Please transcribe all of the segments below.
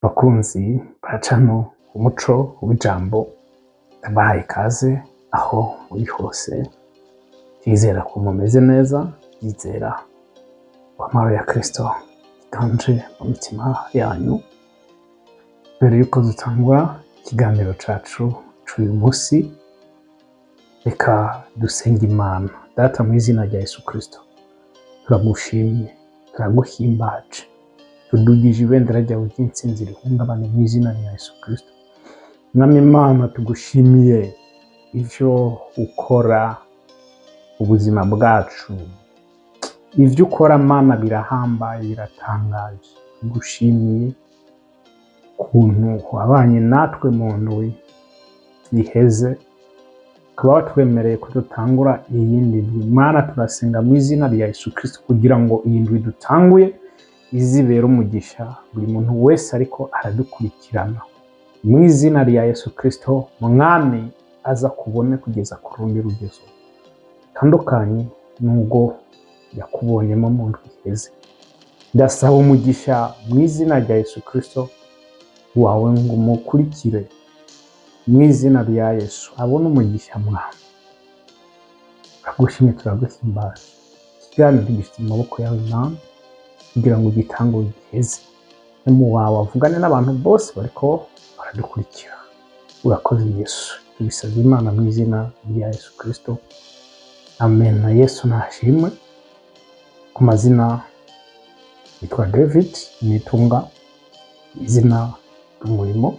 Bakunzi ba cano Umuco w'Ijambo, ndabahaye ikaze aho muri hose. Ndizera ko mumeze neza, ndizera ko amahoro ya Kristo yiganje mu mitima yanyu. Mbere yuko dutangura ikiganiro cacu c'uyu munsi, reka dusenge Imana. Data, mu izina rya Yesu Kristo, turagushimye, turaguhimbaje, tudugije ibendera ryawe ry'intsinzi rihungabane mu izina rya Yesu Kristo. Mwami Imana, tugushimiye ivyo ukora ubuzima bwacu. Ivyo ukora, Mana, birahambaye, biratangaje. Tugushimiye ukuntu wabanye natwe mu ndwi iheze, ukaba watwemereye ko dutangura iyindi ndwi. Mana, turasenga mu izina rya Yesu Kristo kugira ngo iyi ndwi dutanguye izibere umugisha buri muntu wese ariko aradukurikirana. Mu izina rya Yesu Kristo, Mwami, aza kubone kugeza ku rundi rugezo tandukanye n'ubwo yakubonyemo mu ndwi iheze. Ndasaba umugisha mu izina rya Yesu Kristo wawe ngo umukurikire mu izina rya Yesu, abone umugisha. Mwami, turagushimye, turaguhimbaza. Ikiganiro gifite mu maboko yawe, Mwami, kugira ngo ugitange ugiheze mu wawe, avugane n'abantu bose bariko baradukurikira. Urakoze Yesu, tubisabye Imana mu izina rya Yesu Kristo, amen. Na Yesu nashimwe. Ku mazina yitwa David Nitunga, izina ry'umurimo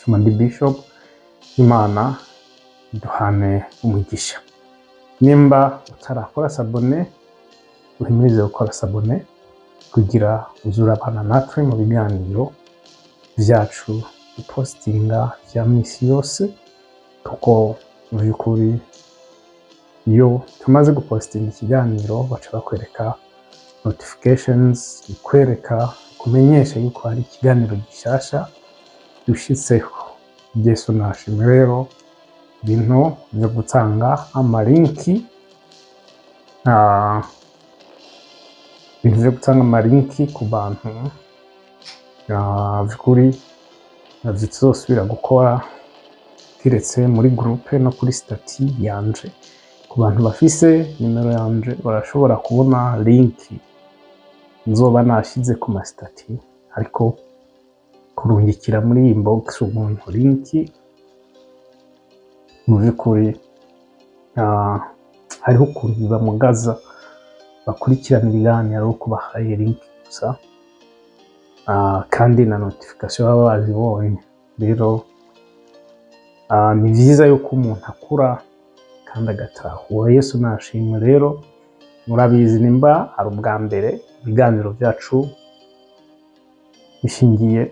Amandi Bishop. Imana duhane umugisha. Nimba utarakora s'abonner, uhimirize gukora s'abonner kugira uze urabana natwe mu biganiro byacu dupostinga vya misi yose, kuko mu by'ukuri iyo tumaze gupostinga ikiganiro baca bakwereka notifications ikwereka, kumenyesha yuko hari ikiganiro gishasha dushitseho. Yesu nashimwe. Rero ibintu byo gutanga amalinki, ibintu byo gutanga amalinki ku bantu, by'ukuri navyo tuzosubira gukora, kiretse muri groupe no kuri statut yanje. Ku bantu bafise nimero yanje barashobora kubona link nzoba nashize ku ma statut, ariko kurungikira muri inbox umuntu link, mu by'ukuri hariho ukuntu bibamugaza bakurikirana ibiganiro ari uko bahaye link gusa, kandi na notification baba bazibonye. Rero ni vyiza yuko umuntu akura kandi agatahura. Yesu nashimwe. Rero murabizi, nimba ari ubwa mbere, ibiganiro byacu bishingiye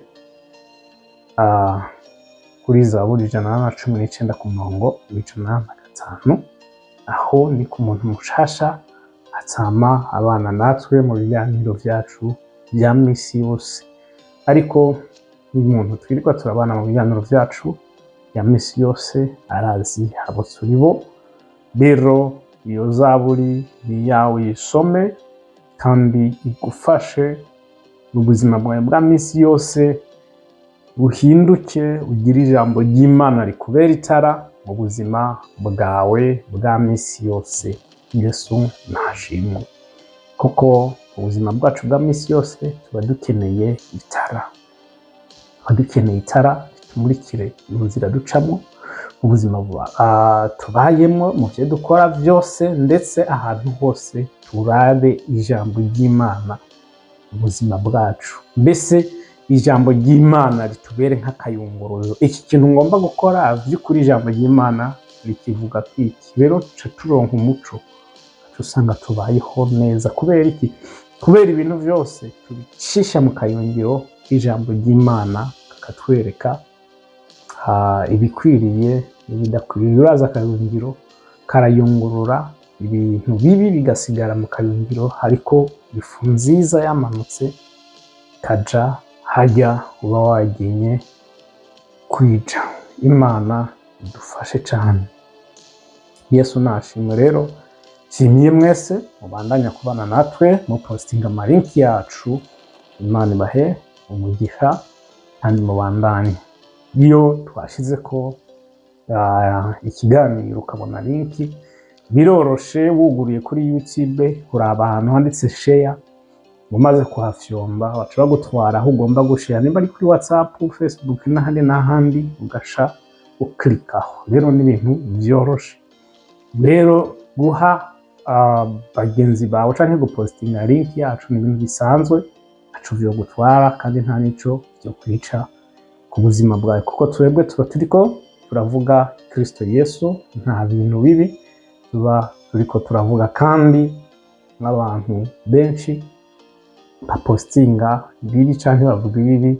kuri Zaburi 119 ku murongo w'105. Aho ni ku muntu mushasha atsama abana natwe mu biganiro byacu bya misi yose, ariko umuntu twirirwa turabana mu biganiro byacu bya misi yose arazi abo turi bo. Rero iyo zaburi ni iyawe, yisome kandi igufashe mu buzima bwawe bwa misi yose, uhinduke, ugire ijambo ry'Imana rikubera itara mu buzima bwawe bwa misi yose. Yesu nashimwe, kuko ubuzima bwacu bwa misi yose tuba dukeneye itara, tuba dukeneye itara ritumurikire mu nzira ducamo, mu buzima tubayemo, mu byo dukora byose, ndetse ahantu hose turabe ijambo ry'Imana mu buzima bwacu. Mbese ijambo ry'Imana ritubere nk'akayunguruzo. Iki kintu ngomba gukora, by'ukuri ijambo ry'Imana rikivuga kwiki? Rero tuca turonka umuco, uca usanga tubayeho neza. Kubera iki? Kubera ibintu byose tubicisha mu kayungiro k'ijambo ry'Imana, kakatwereka ibikwiriye n'ibidakwiriye. Uraza akayungiro karayungurura ibintu bibi bigasigara mu kayungiro, ariko ifu nziza yamanutse kaja hajya uba wagenye kwija. Imana idufashe cyane. Yesu nashimwe. Rero nshimiye mwese mubandanya kubana natwe mu postinga amalinki yacu. Imana ibahe umugisha. Kandi mubandanye. Iyo twashizeko ikiganiro ukabona link, biroroshe. Wuguruye kuri YouTube, kuraba ahantu handitse "share", umaze kuhafyomba baca bagutwara aho ugomba gushira, nimba ari kuri WhatsApp, Facebook n'ahandi n'ahandi, ugaca uklikaho. Rero ni ibintu vyoroshe. Rero guha bagenzi bawe canke gupostinga link yacu ni ibintu bisanzwe, ntaco vyogutwara kandi nta nico vyokwica ku buzima bwawe, kuko twebwe tuba turiko turavuga Kristo Yesu, nta bintu bibi tuba turiko turavuga. Kandi n'abantu benshi bapostinga ibibi canke bavuga ibibi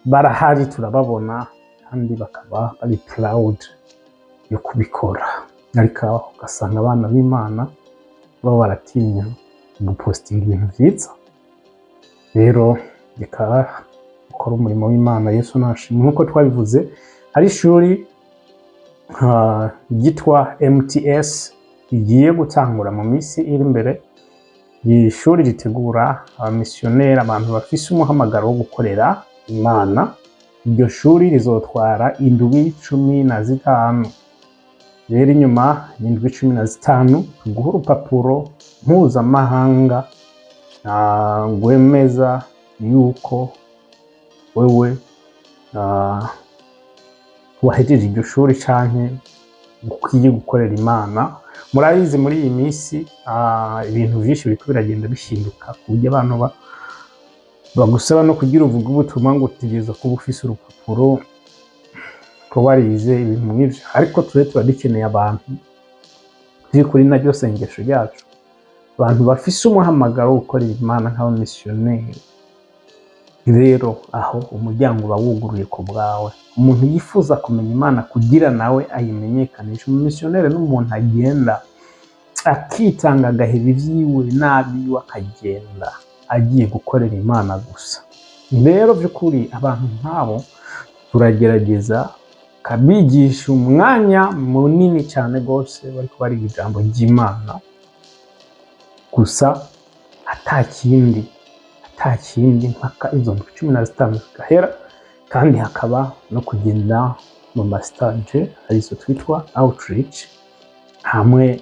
barahari, turababona, kandi bakaba bari proud yo kubikora. Ariko ugasanga abana b'Imana baba baratinya gupostinga ibintu vyiza. Rero reka ukora umurimo w'Imana. Yesu nashimwe. Nk'uko twabivuze, hari ishuri ryitwa MTS rigiye gutangura mu minsi iri imbere. Iri shuri ritegura abamisiyoneri, abantu bafise umuhamagaro wo gukorera Imana. Iryo shuri rizotwara indwi 15. Rero inyuma y'indwi 15 tuguha urupapuro mpuzamahanga rwemeza yuko wewe wahejeje iryo shuri canke ukwiye gukorera Imana. Murabizi, muri iyi minsi ibintu vyinshi biriko biragenda bihinduka, ku buryo abantu bagusaba no kugira uvuge ubutumwa ngo utegerezwa kuba ufise urupapuro ko warize ibintu nk'ivyo. Ariko tube tuba dukeneye abantu by'ukuri, naryo sengesho ryacu, abantu bafise umuhamagaro wo gukorera Imana nk'abamisiyoneri. Rero aho umuryango uba wuguruye ku bwawe, umuntu yifuza kumenya Imana kugira nawe ayimenyekanishe. Umumisiyoneri n'umuntu agenda akitanga, agaheba ivyiwe n'abiwe, akagenda agiye gukorera Imana gusa. Rero by'ukuri abantu nk'abo turagerageza kabigisha umwanya munini cyane rwose, bariko bariga ijambo ry'Imana gusa, ata kindi, mpaka izo ndwi 15 zigahera. Kandi hakaba no kugenda mu ma stage, arizo twitwa outreach. Hamwe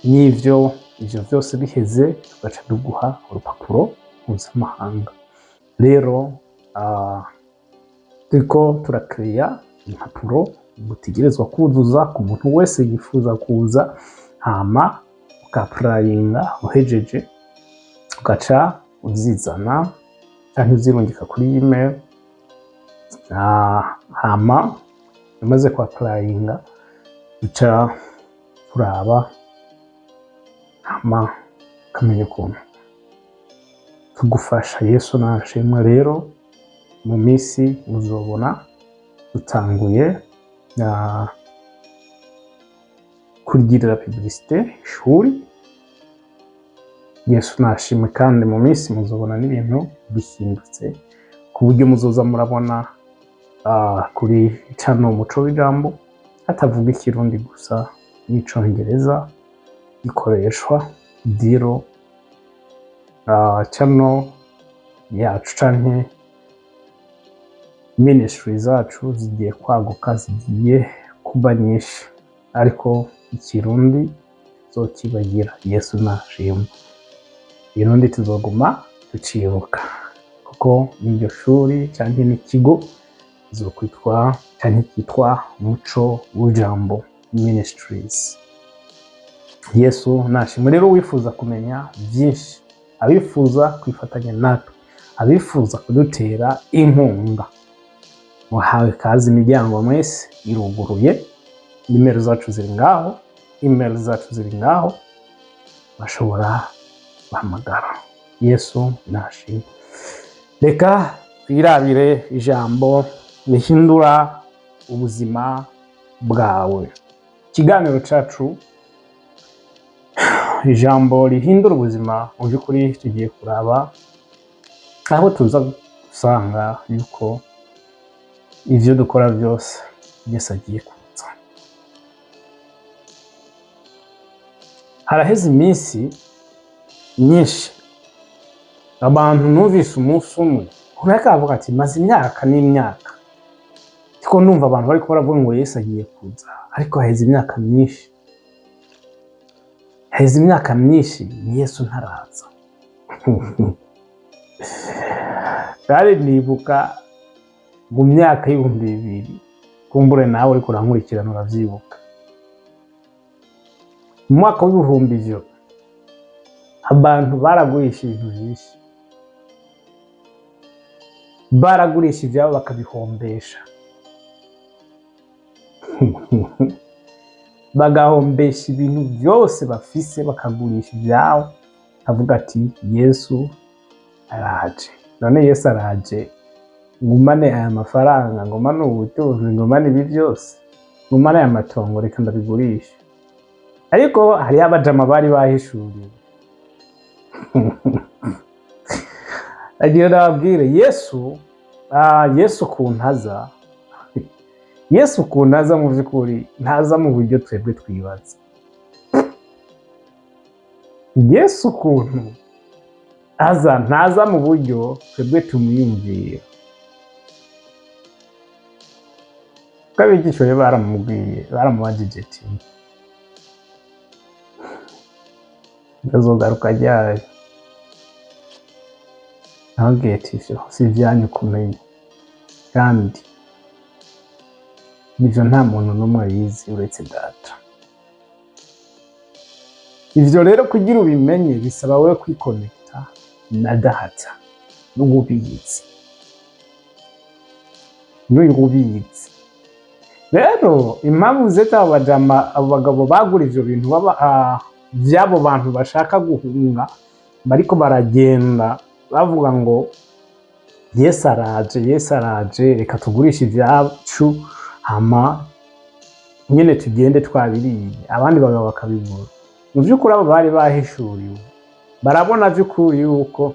n'ivyo, ivyo vyose biheze, tugaca tuguha urupapuro mpuzamahanga. Rero turiko turakreya impapuro mutegerezwa kuzuza ku muntu wese yifuza kuza, hama uka-applyinga, uhejeje ugaca uzizana canke uzirungika kuri email. Hama umaze ku-applyinga, duca turaba, hama ukamenya ukuntu tugufasha. Yesu nashimwe. Rero mu minsi muzobona dutanguye kurigirira publicité ishuri. Yesu nashimwe. Kandi mu minsi muzobona n'ibintu bihindutse, ku buryo muzoza murabona kuri channel Umuco w'Ijambo hatavuga Ikirundi gusa, n'Icongereza gikoreshwa. Diro channel yacu canke ministry zacu zigiye kwaguka, zigiye kuba nyinshi, ariko Ikirundi tuzokibagira. Yesu nashimwe. Ikirundi tuzoguma tucibuka, kuko n'iryo shuri canke n'ikigo kizokwitwa canke kitwa Umuco w'Ijambo Ministries. Yesu nashimwe. Rero wifuza kumenya byinshi, abifuza kwifatanya natwe, abifuza kudutera inkunga, muhawe kazi. Imiryango mwese iruguruye. Nimero zacu ziri ngaho, email zacu ziri ngaho, bashobora guhamagara. Yesu nashimwe. Reka twirabire ijambo rihindura ubuzima bwawe. Ikiganiro cacu, ijambo rihindura ubuzima. Mu by'ukuri tugiye kuraba aho tuza gusanga yuko ivyo dukora byose Yesu agiye kuza. Haraheze iminsi myinshi abantu numvise umunsi umwe Umuntu ariko aravuga ati: "Maze imyaka n'imyaka ndiko ndumva abantu bariko baravuga ngo Yesu agiye kuza, ariko haheze imyaka myinshi, haheze imyaka myinshi, Yesu ntaraza." Kandi nibuka mu myaka y'2000, kumbure nawe uriko urankurikirana uravyibuka, mu mwaka w'ibihumbi ivyo abantu baragurisha ibintu vyinshi, baragurisha ivyabo bakabihombesha, bagahombesha ibintu byose bafise, bakagurisha ivyabo, avuga ati: "Yesu araje. None Yesu araje, ngumane aya mafaranga, ngumane ubutunzi, ngumane ibi byose, ngumane aya matongo, reka ndabigurisha." Ariko hariho abajama bari bahishuriwe. Agira ndababwire, Yesu, Yesu ukuntu aza, Yesu ukuntu aza, mu by'ukuri ntaza mu buryo twebwe twibaza. Yesu ukuntu aza, ntaza mu buryo twebwe tumwiyumvira. Kuko abigishwa be baramubwiye, baramubajije ati: "Ndazogaruka ryari?" Nababwiye ati: "Ivyo si ivyanyu kumenya, kandi ivyo nta muntu n'umwe abizi uretse Data." Ivyo rero kugira ubimenye bisaba wewe kwikonekita na Data n'uwubizi, n'uwubizi. Rero impamvu zeta abo bajama, abo bagabo bagura ivyo bintu baba vy'abo bantu bashaka guhunga, bariko baragenda bavuga ngo: "Yesu araje, Yesu araje, reka tugurishe ivyacu hama nyene tugende twabiriye," abandi bagabo bakabibura. Mu vy'ukuri abo bari bahishuriwe, barabona vy'ukuri yuko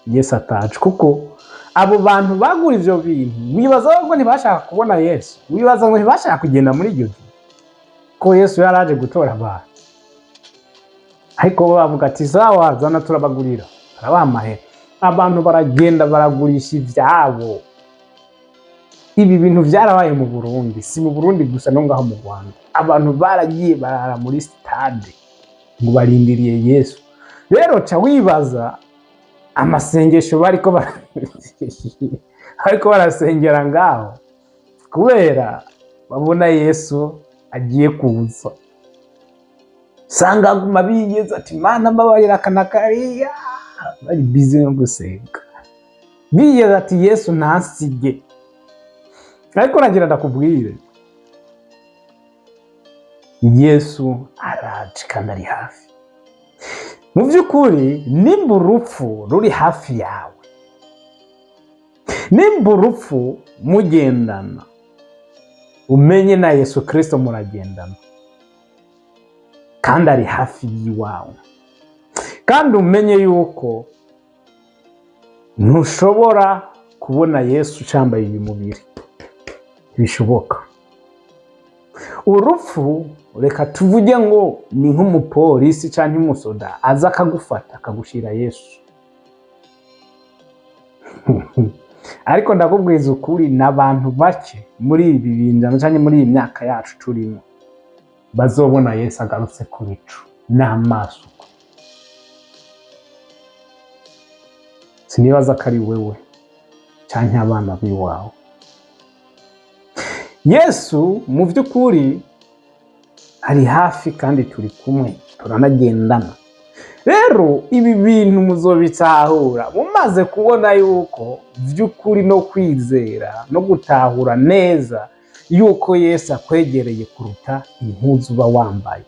Yesu ataje, kuko abo bantu bagura ivyo bintu, wibaza ngo ntibashaka kubona Yesu? Wibaza ngo ntibashaka kugenda muri iryo joro ko Yesu yari aje gutora abantu? Ariko bo bavuga ati: "Sawa, zana turabagurira." Barabaha amahera, abantu baragenda baragurisha ivyabo. Ibi bintu vyarabaye mu Burundi, si mu Burundi gusa, no ngaho mu Rwanda abantu baragiye barara muri stade ngo barindiriye Yesu. Rero ca wibaza amasengesho bariko barasengera ngaho, kubera babona Yesu agiye kuza. Sanga aguma biyeza ati: "Mana mbabarira aka na kariya." Bari bize no gusenga, biyeza ati: "Yesu ntansige." Ariko nagira ndakubwire, Yesu araje kandi ari hafi. Mu by'ukuri nimba urupfu ruri hafi yawe, nimba urupfu mugendana, umenye na Yesu Kirisito muragendana kandi ari hafi y'iwawe. Kandi umenye yuko ntushobora kubona Yesu ucambaye uyu mubiri, ntibishoboka. Urupfu, reka tuvuge ngo ni nk'umupolisi cyangwa umusoda aza akagufata akagushira Yesu. Ariko ndakubwiza ukuri, n'abantu bake muri ibi binjana cyangwa muri iyi myaka yacu turimo bazobona Yesu agarutse ku bicu n'amaso. Sinibaza ko ari wewe cyangwa abana b'iwawe. Yesu mu by'ukuri ari hafi kandi turi kumwe, turanagendana. Rero ibi bintu muzobitahura mumaze kubona yuko by'ukuri no kwizera no gutahura neza yuko Yesu akwegereye kuruta impuzu uba wambaye.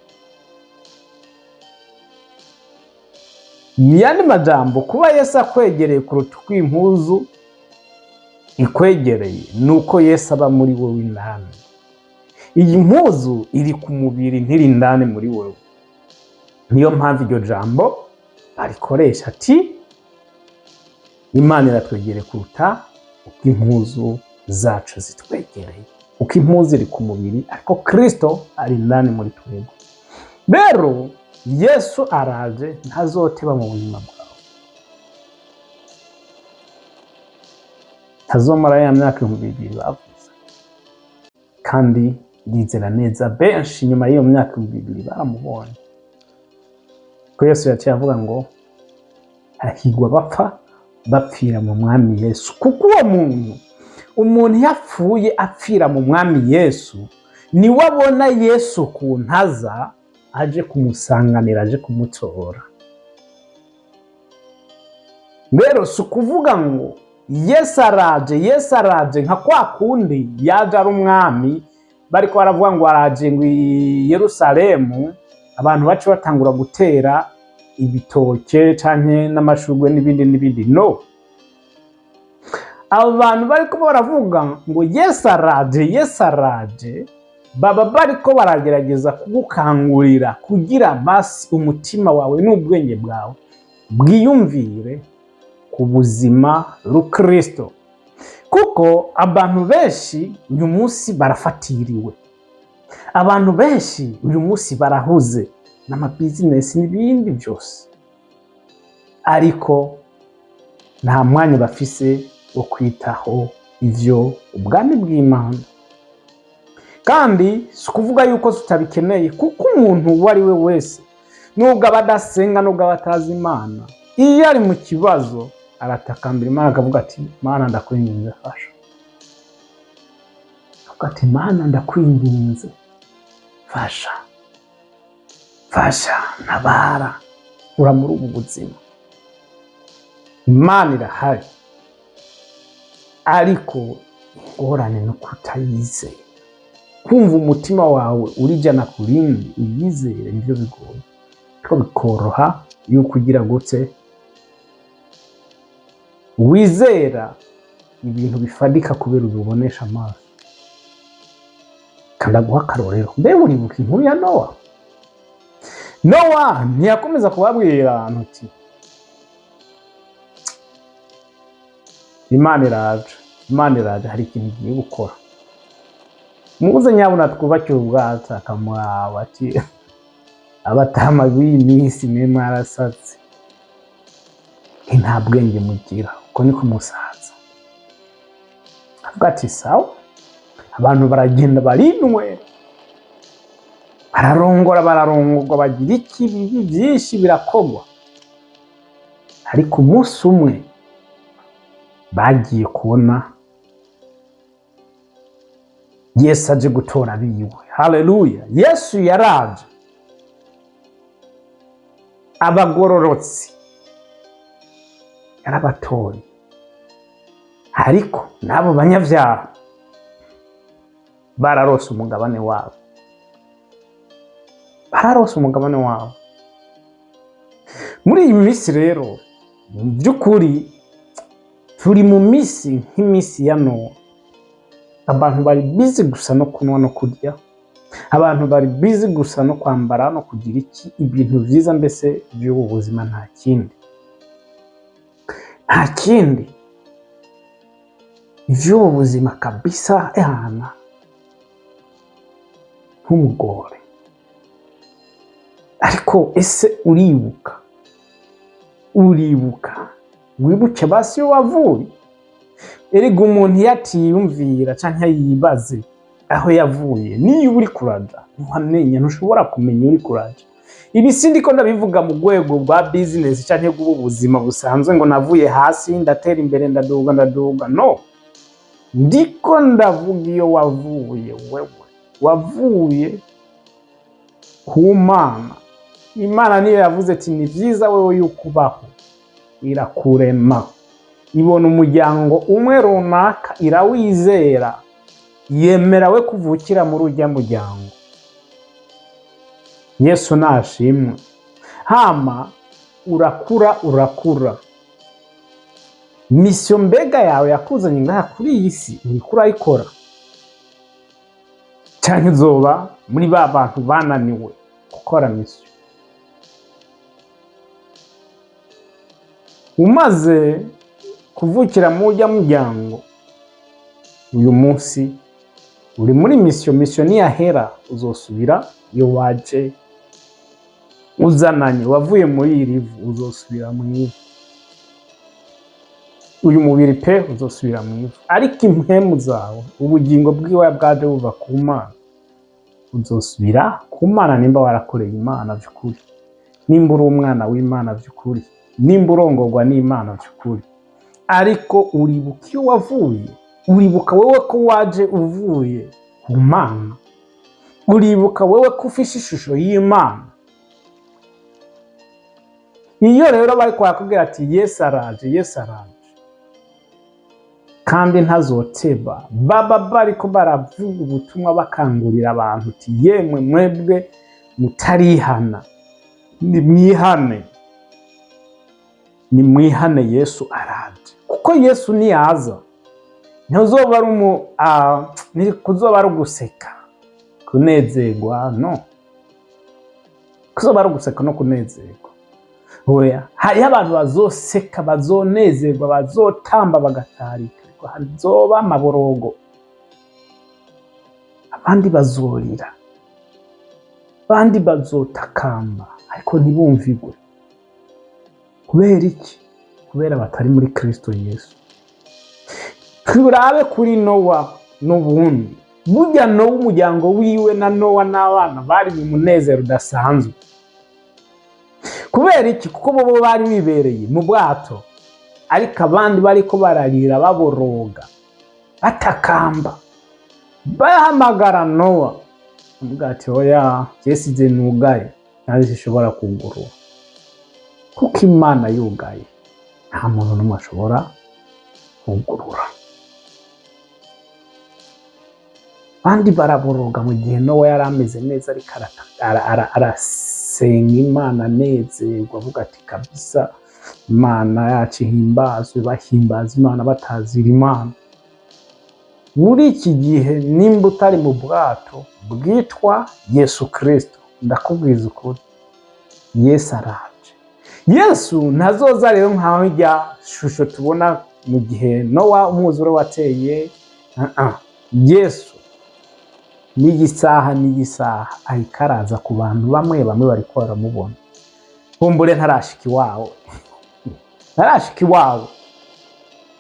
Mu yandi majambo, kuba Yesu akwegereye kuruta uko impuzu ikwegereye, ni uko Yesu aba muri wowe indani. Iyi mpuzu iri ku mubiri, ntiri indani muri wowe. Niyo mpamvu iryo jambo barikoresha ati: "Imana iratwegereye kuruta uko impuzu zacu zitwegereye," kuko impuzu iri ku mubiri ariko Kristo ari indani muri twebwe. Rero Yesu araje, ntazoteba mu buzima bwawe. Ntazomara ya myaka 2000 bavuze. Kandi ndizera neza benshi nyuma y'iyo myaka 2000 baramubonye, ko Yesu yaciye avuga ngo hahigwa bapfa bapfira mu Mwami Yesu. Kuko uwo muntu, umuntu iyo apfuye apfira mu Mwami Yesu, niwe abona Yesu ukuntu aza aje kumusanganira, aje kumutora. Rero si ukuvuga ngo Yesu araje, Yesu araje nka kwa kundi yaje ari umwami, bariko baravuga ngo araje ngo i Yerusalemu, abantu bace batangura gutera ibitoke canke n'amashurwe n'ibindi n'ibindi. No, abo bantu bariko baravuga ngo Yesu araje, Yesu araje, baba bariko baragerageza kugukangurira kugira basi umutima wawe n'ubwenge bwawe bwiyumvire ku buzima rukristo. Kuko abantu benshi uyu munsi barafatiriwe, abantu benshi uyu munsi barahuze n'amabizinesi n'ibindi byose, ariko nta mwanya bafise wo kwitaho ivyo ubwami bw'Imana. Kandi si ukuvuga yuko tutabikeneye, kuko umuntu uwo ari we wese, nubwo aba adasenga, nubwo aba atazi Imana, iyo ari mu kibazo aratakambira Imana, akavuga ati: "Mana, ndakwinginze, fasha." Akavuga ati: "Mana, ndakwinginze, fasha, fasha, ntabara, ura muri ubu buzima." Imana irahari, ariko ingorane no kutayizera, kumva umutima wawe uri 100% uyizere, nibyo bigoye. Ariko bikoroha yuko ugira gutse wizera ibintu bifadika kubera ubibonesha amaso. Kandi aguha akarorero. Mbe uribuka inkuru ya Nowa? Nowa ntiyakomeza kubabwira abantu uti: "Imana iraje, Imana iraje, hari ikintu igiye gukora, muze nyabuna twubakire ubwato." Akamuraba ati: "Abatama b'iyi minsi mwe mwarasatse, nta bwenge mugira." Uko niko musaza avuga ati: "Sawa." Abantu baragenda, barinywera, bararongora, bararongorwa, bagira iki, bibi byinshi birakogwa. Ariko umunsi umwe bagiye kubona Yesu aje gutora abiwe. Haleluya! Yesu yaraje, abagororotsi yarabatoye, ariko n'abo banyabyaha bararose umugabane wabo, bararose umugabane wabo. Muri iyi minsi rero, mu by'ukuri turi mu minsi nk'iminsi ya Nowa. Abantu bari busy gusa no kunywa no kurya, abantu bari busy gusa no kwambara no kugira iki, ibintu byiza mbese by'ubu buzima, nta kindi, nta kindi, iby'ubu buzima kabisa. Ehana, ntumugore. Ariko ese uribuka, uribuka, wibuke basi iyo wavuye? Erega umuntu iyo atiyumvira canke yibaze aho yavuye niyo uri kuraja, ntuhamenya, ntushobora kumenya uri kuraja. Ibi si ndiko ndabivuga mu rwego rwa business canke bw'ubu buzima busanzwe, ngo navuye hasi ndatera imbere, ndaduga, ndaduga. No, ndiko ndavuga iyo wavuye. Wewe wavuye ku Mana. Imana niyo yavuze ati: "Ni vyiza wewe yuko ubaho." Irakurema, ibona umuryango umwe runaka, irawizera, yemera we kuvukira muri urya muryango. Yesu nashimwe. Hama urakura, urakura, mission mbega yawe yakuzanye ngaha kuri iyi si uriko urayikora, canke uzoba muri ba bantu bananiwe gukora mission? Umaze kuvukira mu urya muryango, uyu munsi uri muri mission. Mission niyahera uzosubira iyo waje uzananye. Wavuye muri iri vu, uzosubira mu ivu. Uyu mubiri pe uzosubira mu ivu, ariko impwemu zawe, ubugingo bwiwe bwaje buva ku Mana, uzosubira ku Mana nimba warakoreye Imana by'ukuri, nimba uri umwana w'Imana by'ukuri, nimba urongorwa n'Imana by'ukuri. Ariko uribuka iyo wavuye, uribuka wowe ko waje uvuye ku Mana, uribuka wowe ko ufise ishusho y'Imana. Iyo rero bari barakubwira ati "Yesu araje, Yesu araje kandi ntazoteba", baba bariko baravuga ubutumwa, bakangurira abantu uti "Yemwe mwebwe mutarihana, nimwihane, nimwihane, Yesu araje." Kuko Yesu niyaza ntizoba ari umu kuzoba ari uguseka, kunezerwa, no kuzoba ari uguseka no kunezerwa. Oya, hariho abantu bazoseka, bazonezerwa, bazotamba, bagatarika, ariko hazoba amaborogo, abandi bazorira, abandi bazotakamba ariko ntibumvigwe. Kubera iki? Kubera batari muri Kristo Yesu. Turabe kuri Nowa n'ubundi. Burya Nowa, umuryango wiwe na Nowa n'abana bari mu munezero udasanzwe. Kubera iki? Kuko bo bari bibereye mu bwato, ariko abandi bariko bararira, baboroga, batakamba, bahamagara Nowa. Avuga ati "Oya, je size nugaye kandi sinshobora kugurura", kuko Imana yugaye nta muntu n'umwe ashobora kugurura. Abandi baraboroga mu gihe Nowa yari ameze neza, ariko arasenga Imana anezerwa, avuga ati "Kabisa Imana yacu ihimbazwe." Bahimbaza Imana, batazira Imana. Muri iki gihe, nimba utari mu bwato bwitwa Yesu Kristo, ndakubwiza ukuri, Yesu araje. Yesu ntazoza rero nkaho irya shusho tubona mu gihe Nowa umwuzure wateye. Ah. Yesu n'iyi saha, n'iyi saha ariko araza ku bantu bamwe bamwe bariko baramubona. Kumbure ntarashika iwawe, ntarashika iwawe,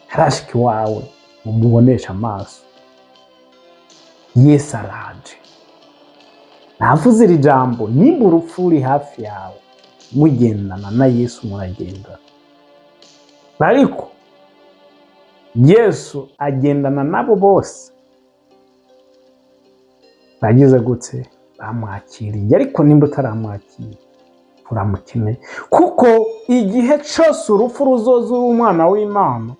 ntarashika iwawe umubonesha amaso. Yesu araje. Navuze iri jambo, nimba urupfu ruri hafi yawe, mugendana na Yesu muragendana, ariko Yesu agendana nabo bose bagize gutse bamwakiriye. Ariko nimba utaramwakira, uramukeneye, kuko igihe cyose urupfu ruzoza uri umwana w'Imana,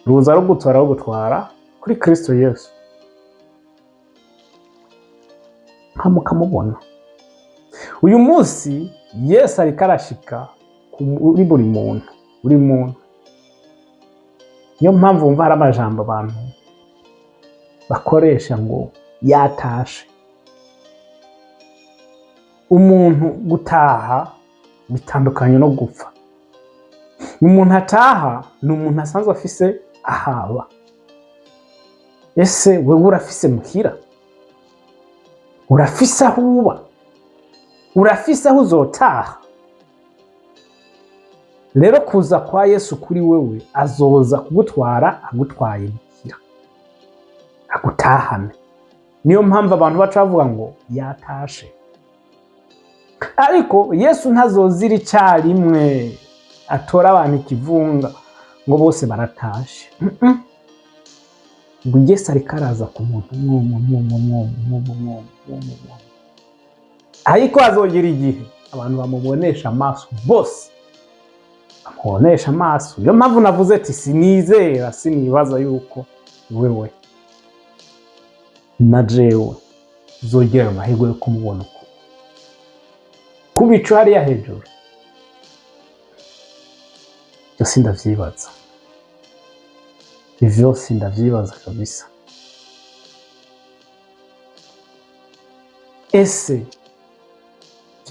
ruza rugutwara, rugutwara kuri Kristo Yesu, nkamukamubona. Uyu munsi Yesu ariko arashika kuri buri muntu, buri muntu. Niyo mpamvu wumva hari amajambo abantu bakoresha ngo "yatashe". Umuntu gutaha bitandukanye no gupfa. Umuntu ataha ni umuntu asanzwe afise ahaba. Ese wewe urafise muhira? Urafise aho uba? Urafise aho uzotaha? Rero kuza kwa Yesu kuri wewe, azoza kugutwara, agutwaye muhira, agutahane. Niyo mpamvu abantu baca bavuga ngo "yatashe". Ariko Yesu ntazozira icyarimwe atora abantu ikivunga ngo bose baratashe. Ngo Yesu ariko araza ku muntu umwe umwe umwe umwe umwe umwe umwe umwe umwe, ariko azogera igihe abantu bamubonesha amaso, bose bamubonesha amaso. Niyo mpamvu navuze ati sinizera, sinibaza yuko wewe na jewe tuzogira ayo mahirwe yo kumubona uko ku bicu hariya hejuru. Ibyo sindavyibaza, ivyo sindavyibaza kabisa. Ese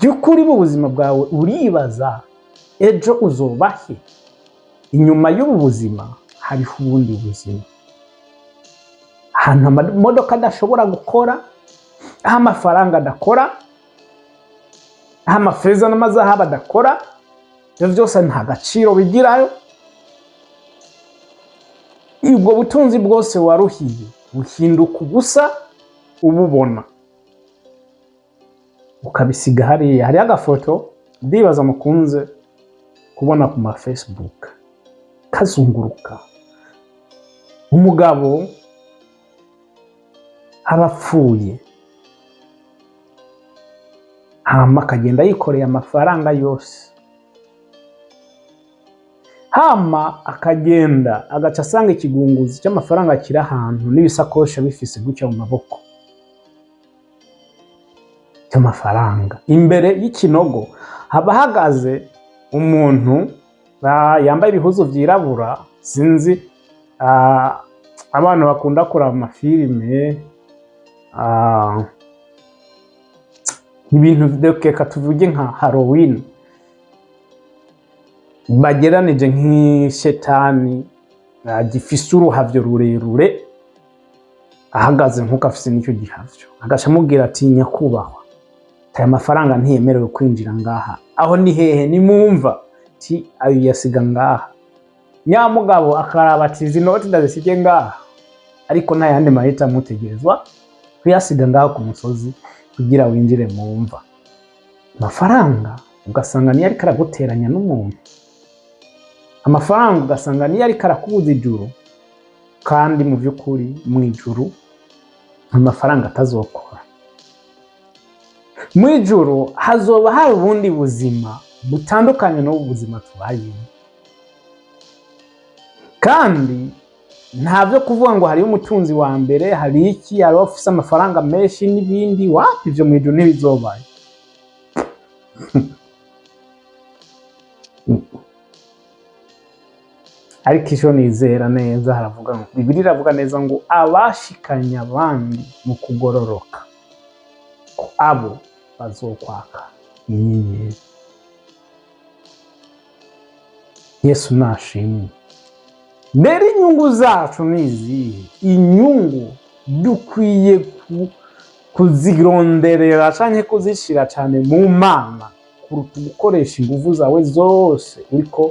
by'ukuri mu buzima bwawe uribaza ejo uzobahe? Inyuma y'ubu buzima hariho ubundi buzima, ahantu amamodoka adashobora gukora, aho amafaranga adakora, aho amafeza n'amazahabu adakora. Ibyo byose nta gaciro bigirayo. Ubwo butunzi bwose waruhiye buhinduka ubusa ububona, ukabisiga hariya. Hariho agafoto ndibaza mukunze kubona ku ma Facebook kazunguruka, umugabo aba apfuye, hama akagenda yikoreye amafaranga yose, hama akagenda agaca asanga ikigunguzi cy'amafaranga kiri ahantu n'ibisakoshi bifise gutya mu maboko cy'amafaranga. Imbere y'ikinogo haba hahagaze umuntu yambaye ibihuzu vyirabura. Sinzi, abantu bakunda kuraba amafilime, ibintu reka tuvuge nka Halloween, bageranije nk'ishetani gifise uruhavyo rurerure, ahagaze nk'uko afise n'icyo gihavyo, agaca amubwira ati: "Nyakubahwa, aya mafaranga ntiyemerewe kwinjira ngaha." Aho ni hehe? Ni mumva ti ayo yasiga ngaha. Nyamugabo akaraba ati: "Izi noti ndazisige ngaha, ariko nta yandi mahitamo, utegerezwa kuyasiga ngaho ku musozi kugira winjire mu mva." Amafaranga ugasanga niyo ariko araguteranya n'umuntu, amafaranga ugasanga niyo ariko arakubuza ijuru, kandi mu by'ukuri mu ijuru amafaranga atazokora. Mu ijuru hazoba hari ubundi buzima butandukanye n'ubu buzima tubayemo, kandi nta byo kuvuga ngo hariyo umutunzi wa mbere, hari iki, hari ufise amafaranga menshi n'ibindi. Wapi, ivyo mu ijuru ntibizobaye. Ariko icyo nizera neza, haravuga ngo, Bibiliya iravuga neza ngo abashikanye abandi mu kugororoka, ko abo bazokwaka inyenyeri. Yesu nashimwe. Rero inyungu zacu ni izihe? Inyungu dukwiye kuzironderera canke kuzishira cane mu Mana kuruta gukoresha inguvu zawe zose uriko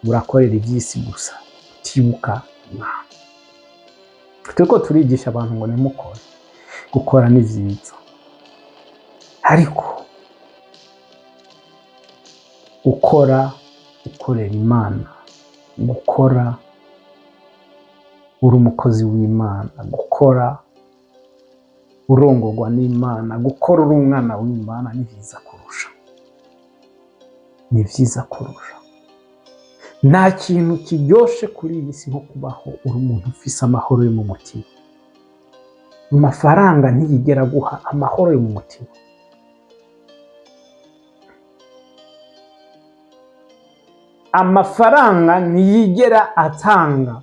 urakorera ivy'isi gusa utibuka Imana. Turiko turigisha abantu ngo nimukore, gukora ni vyiza, ariko gukora ukorera Imana, gukora uri umukozi w'Imana, gukora urongorwa n'Imana, gukora uri umwana w'Imana ni vyiza kurusha, ni vyiza kurusha. Nta kintu kiryoshe kuri iyi si nko kubaho uri umuntu ufise amahoro yo mu mutima. Amafaranga ntiyigera aguha amahoro yo mu mutima. Amafaranga ntiyigera atanga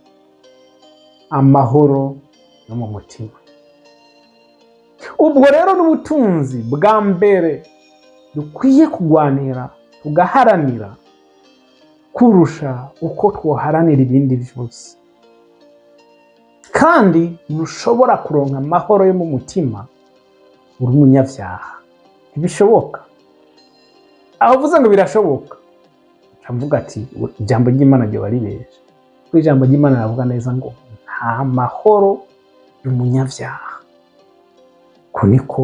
amahoro yo mu mutima. Ubwo rero n'ubutunzi bwa mbere dukwiye kugwanira, tugaharanira kurusha uko twoharanira ibindi vyose. Kandi ntushobora kuronka amahoro yo mu mutima uri umunyavyaha, ntibishoboka. Aho uvuze ngo birashoboka, mvuga ati ijambo ry'Imana ryoba ribeshe, kuko ijambo ry'Imana riravuga neza ngo nta mahoro y'umunyavyaha. Ko niko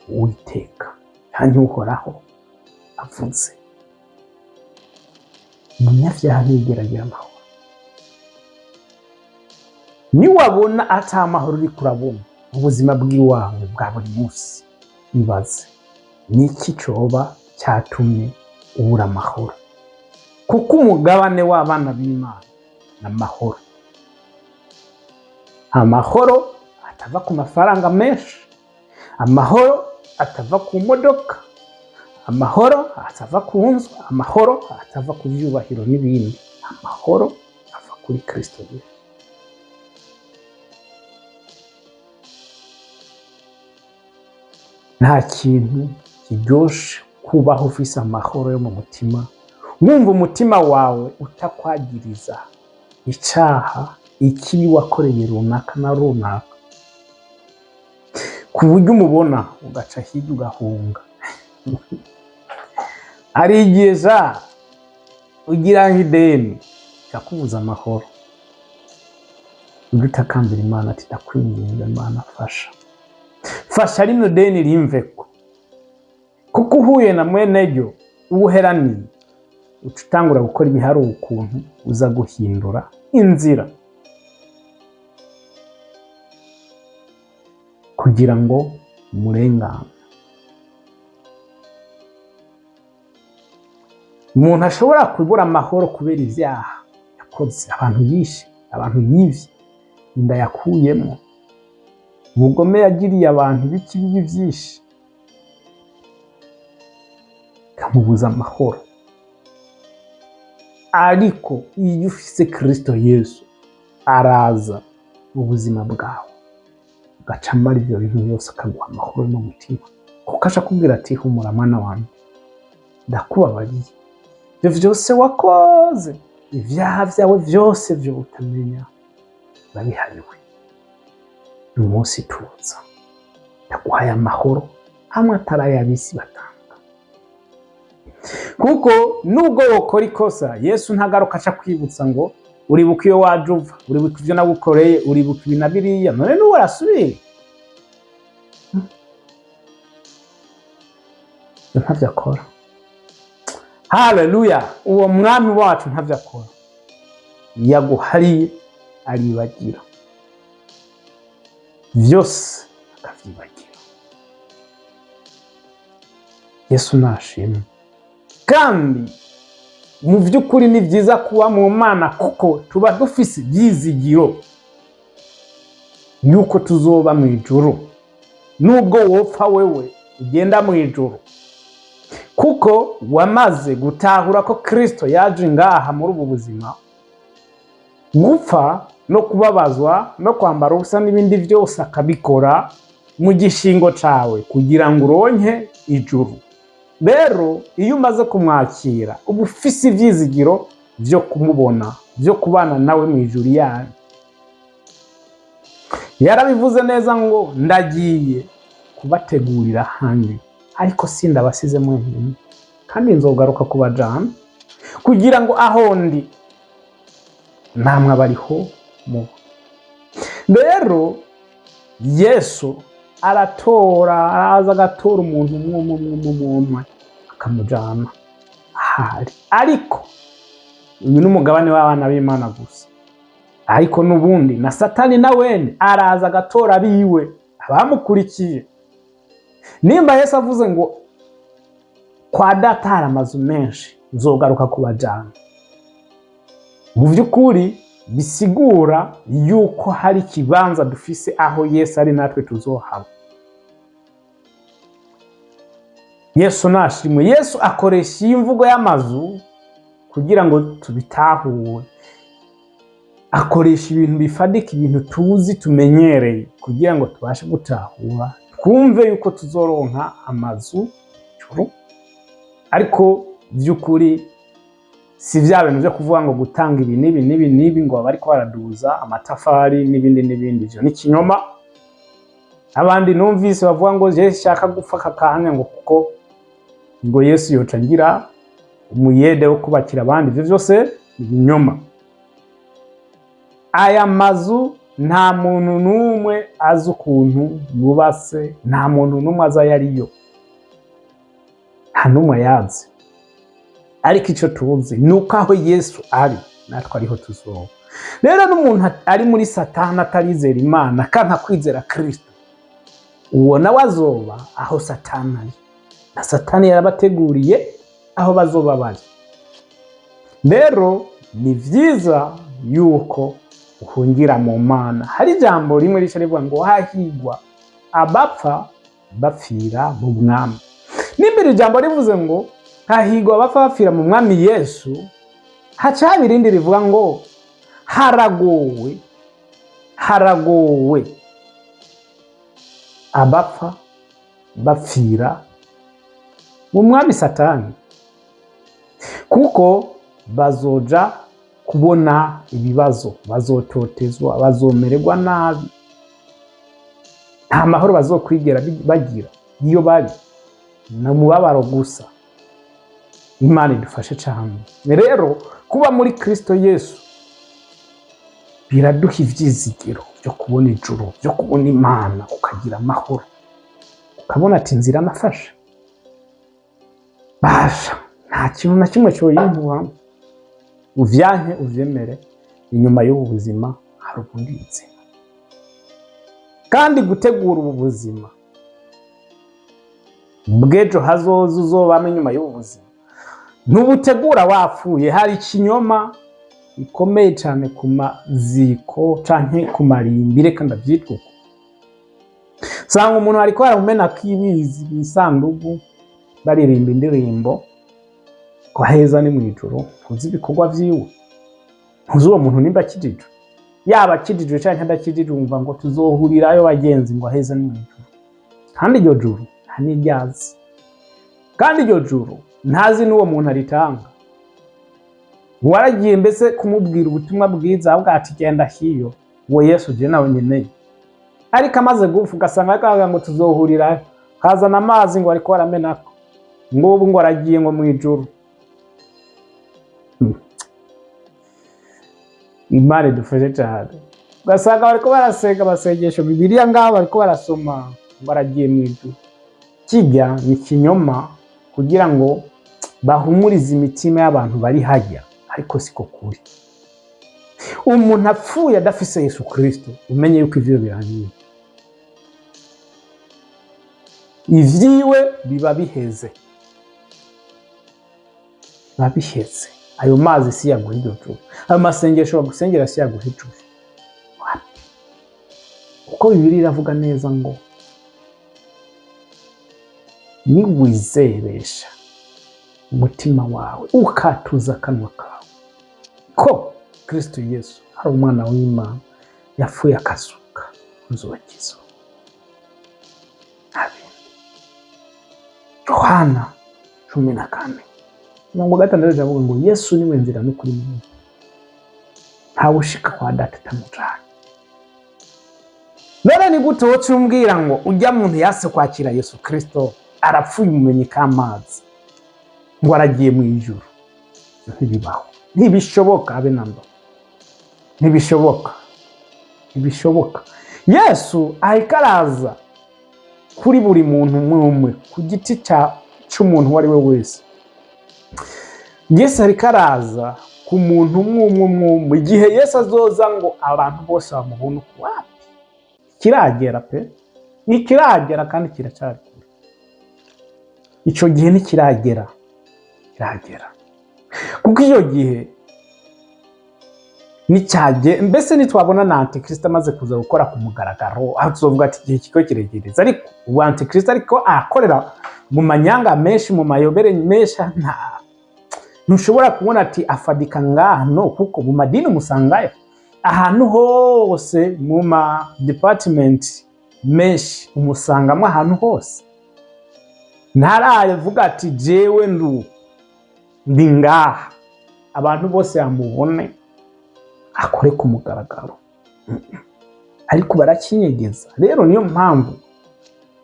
Uwiteka canke Uhoraho avuze. Umunyavyaha ntiyigera agira amahoro. Niwabona ata mahoro uriko urabona mu buzima bw'iwawe bwa buri munsi, ibaze niki coba catumye ubura amahoro? Kuko umugabane w'abana b'Imana ni amahoro. Amahoro atava ku mafaranga menshi, amahoro atava ku modoka, amahoro atava ku nzu, amahoro atava ku vyubahiro n'ibindi. Amahoro ava kuri Kristo Yesu. Nta kintu kiryoshe kubaho ufise amahoro yo mu mutima, wumva umutima wawe utakwagiriza icaha, ikibi wakoreye runaka na runaka, ku buryo umubona ugaca hirya ugahunga. Hari igihe ja ugira nk'ideni ikakubuza amahoro. Ujye utakambira Imana ati: "Ndakwinginze Imana, fasha, fasha rino deni rimveko." Kuko uhuye na mwene ryo uwuheraniye, uca utangura gukora ibiharuro ukuntu uza guhindura inzira kugira ngo umurengane. Umuntu ashobora kubura amahoro kubera ivyaha yakoze, abantu yishe, abantu yivye, inda yakuyemo, ubugome yagiriye abantu, ibiki bibi vyinshi, bikamubuza amahoro. Ariko iyo ufise Kristo Yesu, araza mu buzima bwawe, ugaca amara ivyo bintu byose, akaguha amahoro mu mutima, kuko aca akubwira ati: "Humura mwana wanje, ndakubabariye ivyo vyose wakoze, ivyaha vyawe vyose vyo utamenya urabihariwe. Uyu munsi tuza ndaguhaye amahoro amwe atari ay'ab'isi batanga." Kuko nubwo wokora ikosa, Yesu ntagaruka aca kwibutsa ngo: "Uribuka iyo waje uva, uribuka ivyo nagukoreye, uribuka ibi na biriya, none n'ubu arasubira?" Ivyo ntavyo akora. Haleluya! Uwo mwami wacu ntavyo akora. Yaguhariye aribagira vyose, akavyibagira. Yesu nashimwe. Kandi mu by'ukuri ni byiza kuba mu Mana, kuko tuba dufise ibyizigiro yuko tuzoba mu ijuru. Nubwo wopfa, wewe ugenda mu ijuru, kuko wamaze gutahura ko Kristo yaje ngaha muri ubu buzima gupfa no kubabazwa no kwambara ubusa n'ibindi byose, akabikora mu gishingo cawe kugira ngo uronke ijuru. Rero iyo umaze kumwakira, uba ufise ivyizigiro vyo kumubona, vyo kubana nawe mu ijuru yanyu. Yarabivuze neza ngo: "Ndagiye kubategurira hanyu, ariko sindabasize mwenyine, kandi nzogaruka kubajana kugira ngo aho ndi namwe abariho muba." Rero Yesu aratora, araza agatora umuntu umwe umwe umwe umwe umwe, akamujana ahari. Ariko uyu ni umugabane w'abana b'Imana gusa. Ariko n'ubundi na Satani na wene araza agatora abiwe, abamukurikiye. Nimba Yesu avuze ngo: "Kwa Data hari amazu menshi, nzogaruka kubajana," mu by'ukuri bisigura yuko hari ikibanza dufise aho Yesu ari, natwe tuzohaba. Yesu nashimwe. Yesu akoresha iyi mvugo y'amazu kugira ngo tubitahure. Akoresha ibintu bifadika, ibintu tuzi, tumenyereye, kugira ngo tubashe gutahura, twumve yuko tuzoronka amazu ijuru. Ariko by'ukuri si vya bintu vyo kuvuga ngo gutanga ibi n'ibi n'ibi n'ibi, ngo baba bariko baraduza amatafari n'ibindi n'ibindi. Ivyo ni ikinyoma. Abandi numvise bavuga ngo: "Je shaka gupfa aka kanya," ngo kuko ngo Yesu yoca ngira umuyede wo kubakira abandi. Ivyo vyose ni ibinyoma. Aya mazu nta muntu n'umwe azi ukuntu yubatse, nta muntu n'umwe azi ayo ariyo, nta n'umwe ayazi. Ariko icyo tuzi ni uko aho Yesu ari, natwe ariho tuzoba. Rero n'umuntu ari muri Satani, atarizera Imana, akanka kwizera Kristo, uwo nawe azoba aho Satani ari, na Satani yarabateguriye aho bazoba bari. Rero ni vyiza yuko uhungira mu Mana. Hari ijambo rimwe rica rivuga ngo: "Hahigwa abapfa bapfira mu Mwami." Nimba iri jambo rivuze ngo: "Hahigwa abapfa bapfira mu Mwami Yesu," haca haba irindi rivuga ngo: "Haragowe, haragowe abapfa bapfira mu mwami Satani," kuko bazoja kubona ibibazo, bazototezwa, bazomererwa nabi, nta mahoro bazokwigera bagira iyo bari, ni umubabaro gusa. Imana idufashe cyane. Rero kuba muri Kristo Yesu Biraduha ivyizigiro vyo kubona ijuru, vyo kubona Imana, ukagira amahoro, ukabona ati inzira nafashe basha, nta kintu na kimwe coyinkuramo. Uvyanke uvyemere, inyuma y'ubu buzima hari ubundi buzima. Kandi gutegura ubu buzima bw'ejo hazoza uzobamo inyuma y'ubu buzima, ntubutegura wapfuye. Hari ikinyoma gikomeye cyane ku maziko canke ku marimbi, reka ndavyitwa uko. Usanga umuntu ariko aramenako ibizi mw'isandugu, baririmba indirimbo ko heza ni mw'ijuru. Ntuzi ibikorwa vyiwe, ntuzi uwo muntu nimba akijijwe. Yaba akijijwe canke adakijijwe, wumva ngo tuzohurirayo bagenzi, ngo aheza ni mw'ijuru. Kandi iryo juru nta n'iryazi, kandi iryo juru ntazi n'uwo muntu aritanga. Waragiye mbese kumubwira ubutumwa bwiza, ahubwo ati genda hiyo, uwo Yesu je nawe nkeneye. Ariko amaze gupfa, ugasanga ariko aravuga ngo tuzohurirayo, kazana amazi ngo ariko aramenako, ngo ubu ngo aragiye ngo mw'ijuru. Imana idufashe cyane. Ugasanga bariko barasenga amasengesho, Bibiliya ngaho bariko barasoma, ngo aragiye mw'ijuru. Kijya ni ikinyoma kugira ngo bahumurize imitima y'abantu bari hajya, ariko siko kuri. Umuntu apfuye adafise Yesu Kristo, umenye yuko ivyo birangiye, ivyiwe biba biheze, biba biheze. Ayo mazi si yaguha iryo juru, ayo masengesho bagusengera si yaguha ijuru. Wapi? Kuko Bibiliya iravuga neza ngo niwizeresha umutima wawe, ukatuza akanwa kawe ko Kristo Yesu ari umwana w'Imana yapfuye akazuka, uzokizwa. Nta bindi. Yohana 14:60 iravuga ngo Yesu niwe nzira n'ukuri n'ubuzima, ntawe ushika kwa Data atamujanye. None ni gute woca umbwira ngo ujya muntu yase kwakira Yesu Kristo, arapfuye umumenyi k'amazi, ngo aragiye mu ijuru? Ntibibaho, ntibishoboka, habe namba, ntibishoboka, ntibishoboka. Yesu ariko araza kuri buri muntu umwe umwe, ku giti c'umuntu uwo ari we wese. Yesu ariko araza ku muntu umwe umwe umwe umwe. Igihe Yesu azoza ngo abantu bose bamubone uko, wapi, kiragera pe, ntikiragera kandi kiracari kure. Ico gihe ntikiragera, kiragera kuko iyo gihe nicyage mbese nitwabona na Antikristo amaze kuza gukora ku mugaragaro, aho tuzovuga ati igihe kiko kiregereza. Ariko ubu Antikristo ariko akorera mu manyanga menshi, mu mayobere menshi, nta ntushobora kubona ati afadika ngaha, no kuko mu madini umusangayo ahantu hose, mu ma department menshi umusangamo ahantu hose. Ntaravuga ati jewe ndu ndi ngaha, abantu bose bamubone, akore ku mugaragaro, ariko barakinyegeza. Rero niyo mpamvu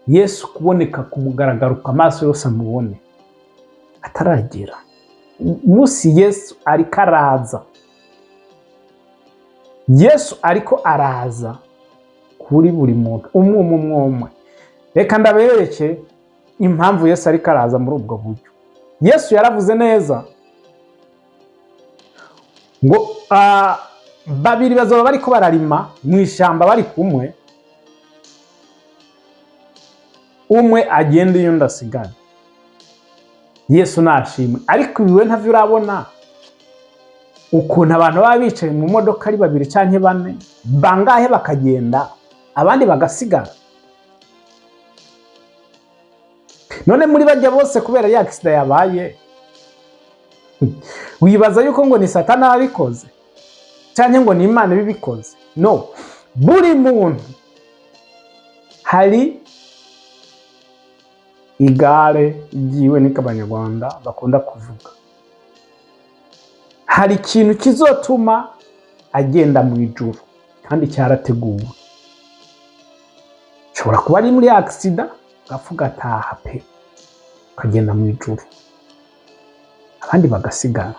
Yesu kuboneka ku mugaragaro ku amaso yose amubone ataragera. Umunsi Yesu ariko araza, Yesu ariko araza kuri buri muntu umwe umwe umwe umwe. Reka ndabereke impamvu Yesu ariko araza muri ubwo buryo. Yesu yaravuze neza ngo babiri bazoba bariko bararima mu ishyamba bari kumwe, umwe agenda uyundi asigare. Yesu nashimwe. Ariko ibi we ntavyo urabona ukuntu abantu baba bicaye mu modoka ari babiri canke bane, bangahe bakagenda abandi bagasigara? None muri bajya bose, kubera ya accident yabaye, wibaza yuko ngo ni Satani ababikoze canke ngo ni Imana ibibikoze? No, buri muntu hari igare ryiwe, niko Abanyarwanda bakunda kuvuga. Hari ikintu kizotuma agenda mu ijuru kandi cyarateguwe. Ushobora kuba ari muri accident, ugapfa ugataha pe, ukagenda mu ijuru, abandi bagasigara.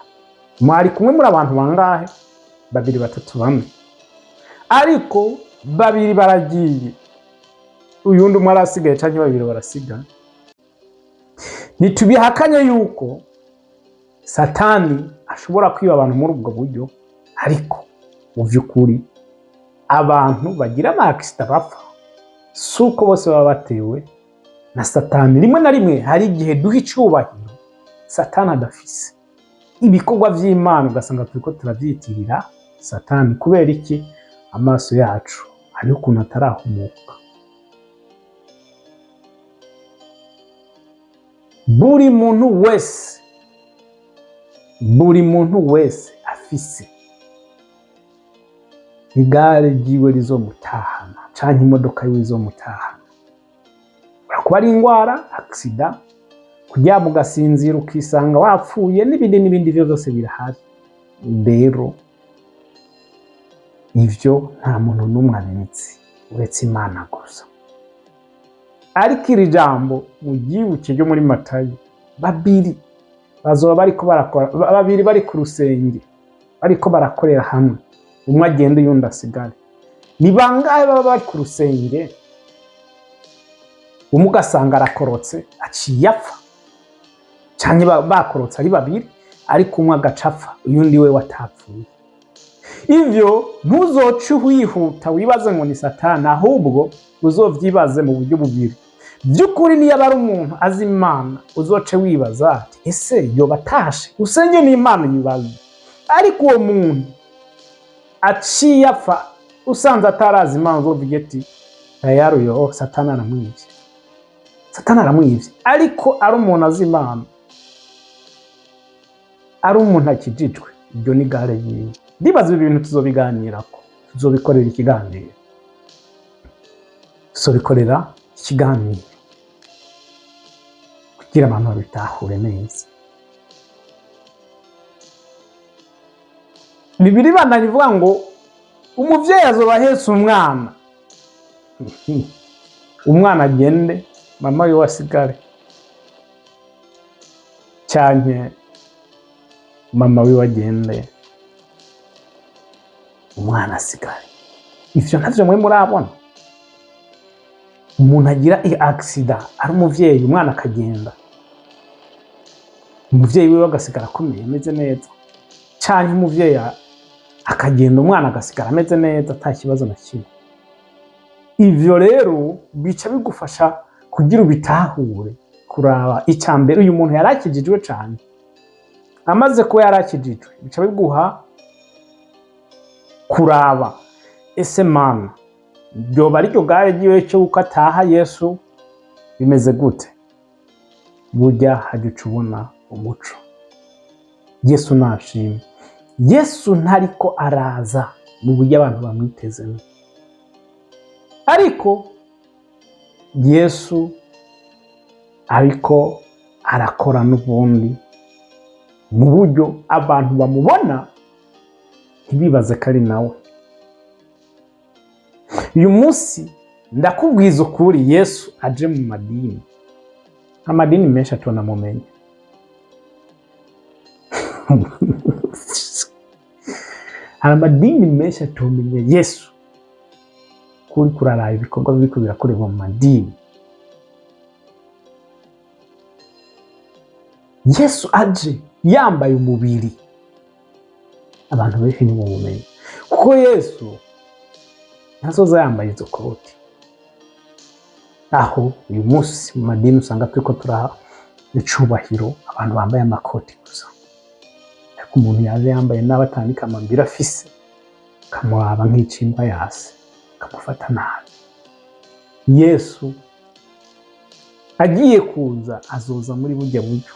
Mwari kumwe muri abantu bangahe? Babiri, batatu, bane. Ariko babiri baragiye, uyundi umwe arasigaye canke babiri barasigaye. Ntitubihakanye yuko Satani ashobora kwiba abantu muri ubwo buryo, ariko mu vy'ukuri abantu bagira ama accident bapfa si uko bose baba batewe na Satani. Rimwe na rimwe hari igihe duha icubahiro Satani adafise. Ibikorwa vy'Imana ugasanga turiko turavyitirira Satani. Kubera iki? Amaso yacu hariho ukuntu atarahumuka. Buri muntu wese, buri muntu wese afise igare ryiwe rizomutahana canke imodoka yiwe izomutahana. Kuba ari ingwara, accident, kuryama ugasinzira ukisanga wapfuye, n'ibindi n'ibindi, ivyo vyose birahari. Rero ivyo nta muntu n'umwe abizi uretse Imana gusa. Ariko iri jambo muryibuke ryo muri Matayo, babiri bazoba bariko barakora, babiri bari ku rusenge bariko barakorera hamwe, umwe agenda uyundi asigare. Ni bangahe baba bari ku rusenge, umwe ugasanga arakorotse aciye apfa, canke bakorotse ari babiri ariko umwe agaca apfa uyundi we watapfuye? Ivyo ntuzoce wihuta wibaze ngo ni Satani, ahubwo uzovyibaze mu buryo bubiri. By'ukuri niyo aba ari umuntu azi Imana, uzoce wibaza ati: "Ese yoba atashe?" Usenge n'Imana yibaze. Ariko uwo muntu aciye apfa usanze atarazi Imana, uzovuge ati: "Tayari uyo Satani aramwivye, Satani aramwivye." Ariko ari umuntu azi Imana, ari umuntu akijijwe, iryo ni gare yiwe. Ndibaza ibi bintu tuzobiganirako, tuzobikorera ikiganiro, tuzobikorera ikiganiro kugira abantu babitahure neza. Bibiliya ibandanya ivuga ngo umuvyeyi azoba ahetse umwana, umwana agende mama wiwe asigare, canke mama wiwe agende umwana asigare. Ivyo ntavyo mwe murabona? Umuntu agira accident ari umuvyeyi, umwana akagenda, umuvyeyi wiwe agasigara akomeye ameze neza, canke umuvyeyi akagenda umwana agasigara ameze neza ata kibazo na kimwe. Ivyo rero bica bigufasha kugira ubitahure, kuraba ica mbere uyu muntu yarakijijwe cane. Amaze kuba yarakijijwe, bica biguha kuraba: ese Mana, ryoba ariryo gare ryiwe cyo uko ataha Yesu bimeze gute? Burya hajya uca ubona umuco. Yesu nashimwe. Yesu ntariko araza mu buryo abantu bamwitezemo, ariko Yesu ariko arakora n'ubundi mu buryo abantu bamubona ntibibaze ko ari nawe. Uyu munsi ndakubwiza ukuri, Yesu aje mu madini, amadini menshi atonamumenya. Hari amadini menshi atomenya Yesu. Kuri kuraraba ibikorwa biriko birakorerwa mu madini, Yesu aje yambaye umubiri, abantu benshi ntibamumenya, kuko Yesu ntazoza yambaye izo koti. Aho uyu munsi mu madini usanga turiko turaha icubahiro abantu bambaye amakoti gusa, ariko umuntu yaje yambaye nabi atandika amambiri afise, ukamuraba nk'icimba yase, ukamufata nabi. Yesu agiye kuza azoza muri burya buryo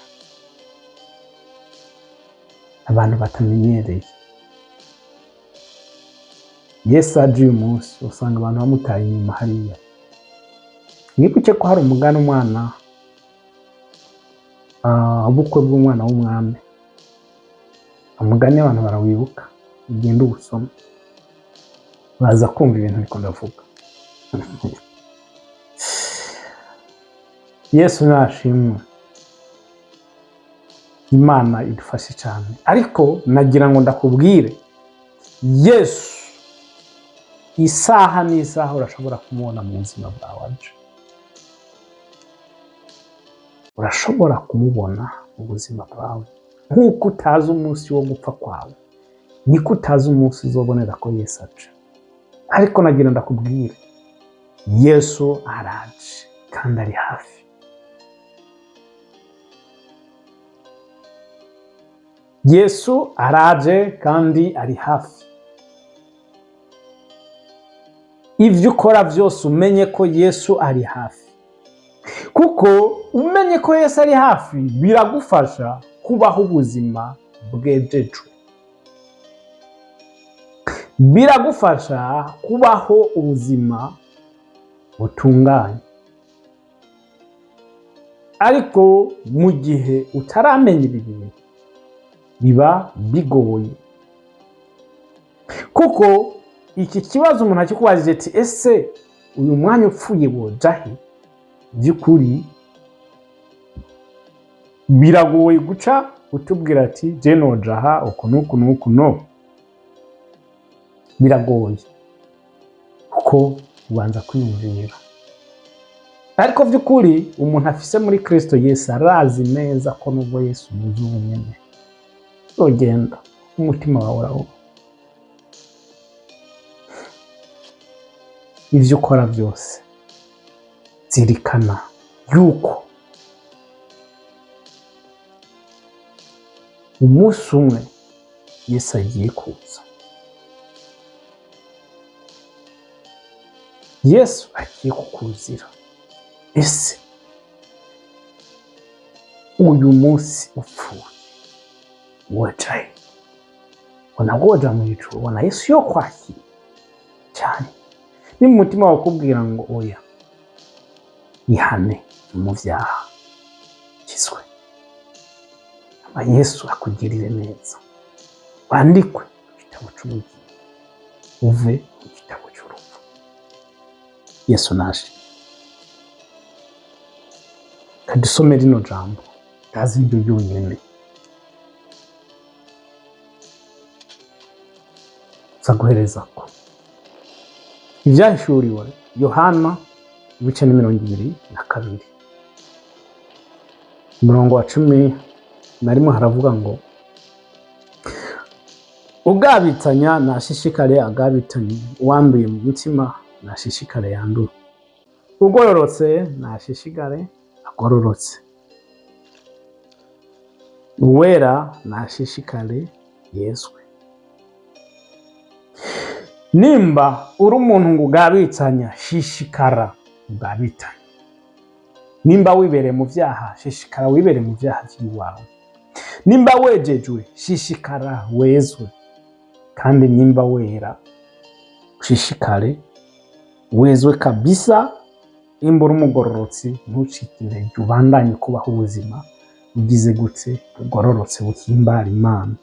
abantu batamenyereye. Yesu aje uyu munsi usanga abantu bamutaye inyuma hariya. Mwibuke ko hari umugani umwana, ubukwe bw'umwana w'umwami, umugani abantu barawibuka, ugende uwusome baza kumva ibintu ariko ndavuga. Yesu nashimwe, Imana idufashe cyane. Ariko nagira ngo ndakubwire, Yesu Isaha n'isaha urashobora kumubona mu buzima bwawe aje. Urashobora kumubona mu buzima bwawe. Nk'uko utazi umunsi wo gupfa kwawe, niko utazi umunsi uzobonera ko Yesu aje. Ariko nagira ndakubwire, Yesu araje kandi ari hafi. Yesu araje kandi ari hafi. Ibyo ukora byose umenye ko Yesu ari hafi, kuko umenye ko Yesu ari hafi biragufasha kubaho ubuzima bwejejwe, biragufasha kubaho ubuzima butunganye. Ariko mu gihe utaramenya ibi bintu biba bigoye, kuko iki kibazo umuntu akikubajije ati: "Ese uyu mwanya upfuye woja he?" By'ukuri biragoye guca utubwira ati: "Je noja aha uku n'uku n'uku." No biragoye kuko ubanza kwiyumvira. Ariko by'ukuri umuntu afise muri Kristo Yesu arazi neza ko nubwo Yesu yuzuye ubunyene uzogenda, umutima wawe urawuba. Ivyo ukora byose zirikana yuko umunsi umwe Yesu agiye kuza. Yesu agiye kukuzira. Ese uyu munsi upfuye wojahe? Ubona woja mu ijuru? Ubona Yesu yo kwakira cyane? Ni mu mutima wawe ukubwira ngo: "Oya, ihane mu byaha, ukizwe, ama Yesu akugirire neza, wandikwe mu gitabo cy'ubugingo, uve mu gitabo cy'urupfu." Yesu naje kadusome rino jambo tazi iryo ryonyine nza guhereza ko Ibyahishuriwe Yohana ibice ni 22, umurongo wa 11, haravuga ngo: "Ugabitanya nashishikare agabitanye, uwanduye mu mutima nashishikare yandure, ugororotse nashishikare agororotse, uwera nashishikare yezwe." Nimba uri umuntu ngo ugabitsanya, shishikara ugabitanye. Nimba wibereye mu vyaha, shishikara wibere mu vyaha vy'iwawe. Nimba wejejwe, shishikara wezwe. Kandi nimba wera, ushishikare wezwe kabisa. Nimba uri umugororotsi, ntucike intege, ubandanye kubaho ubuzima bugize gute? Bugororotse, buhimbara Imana.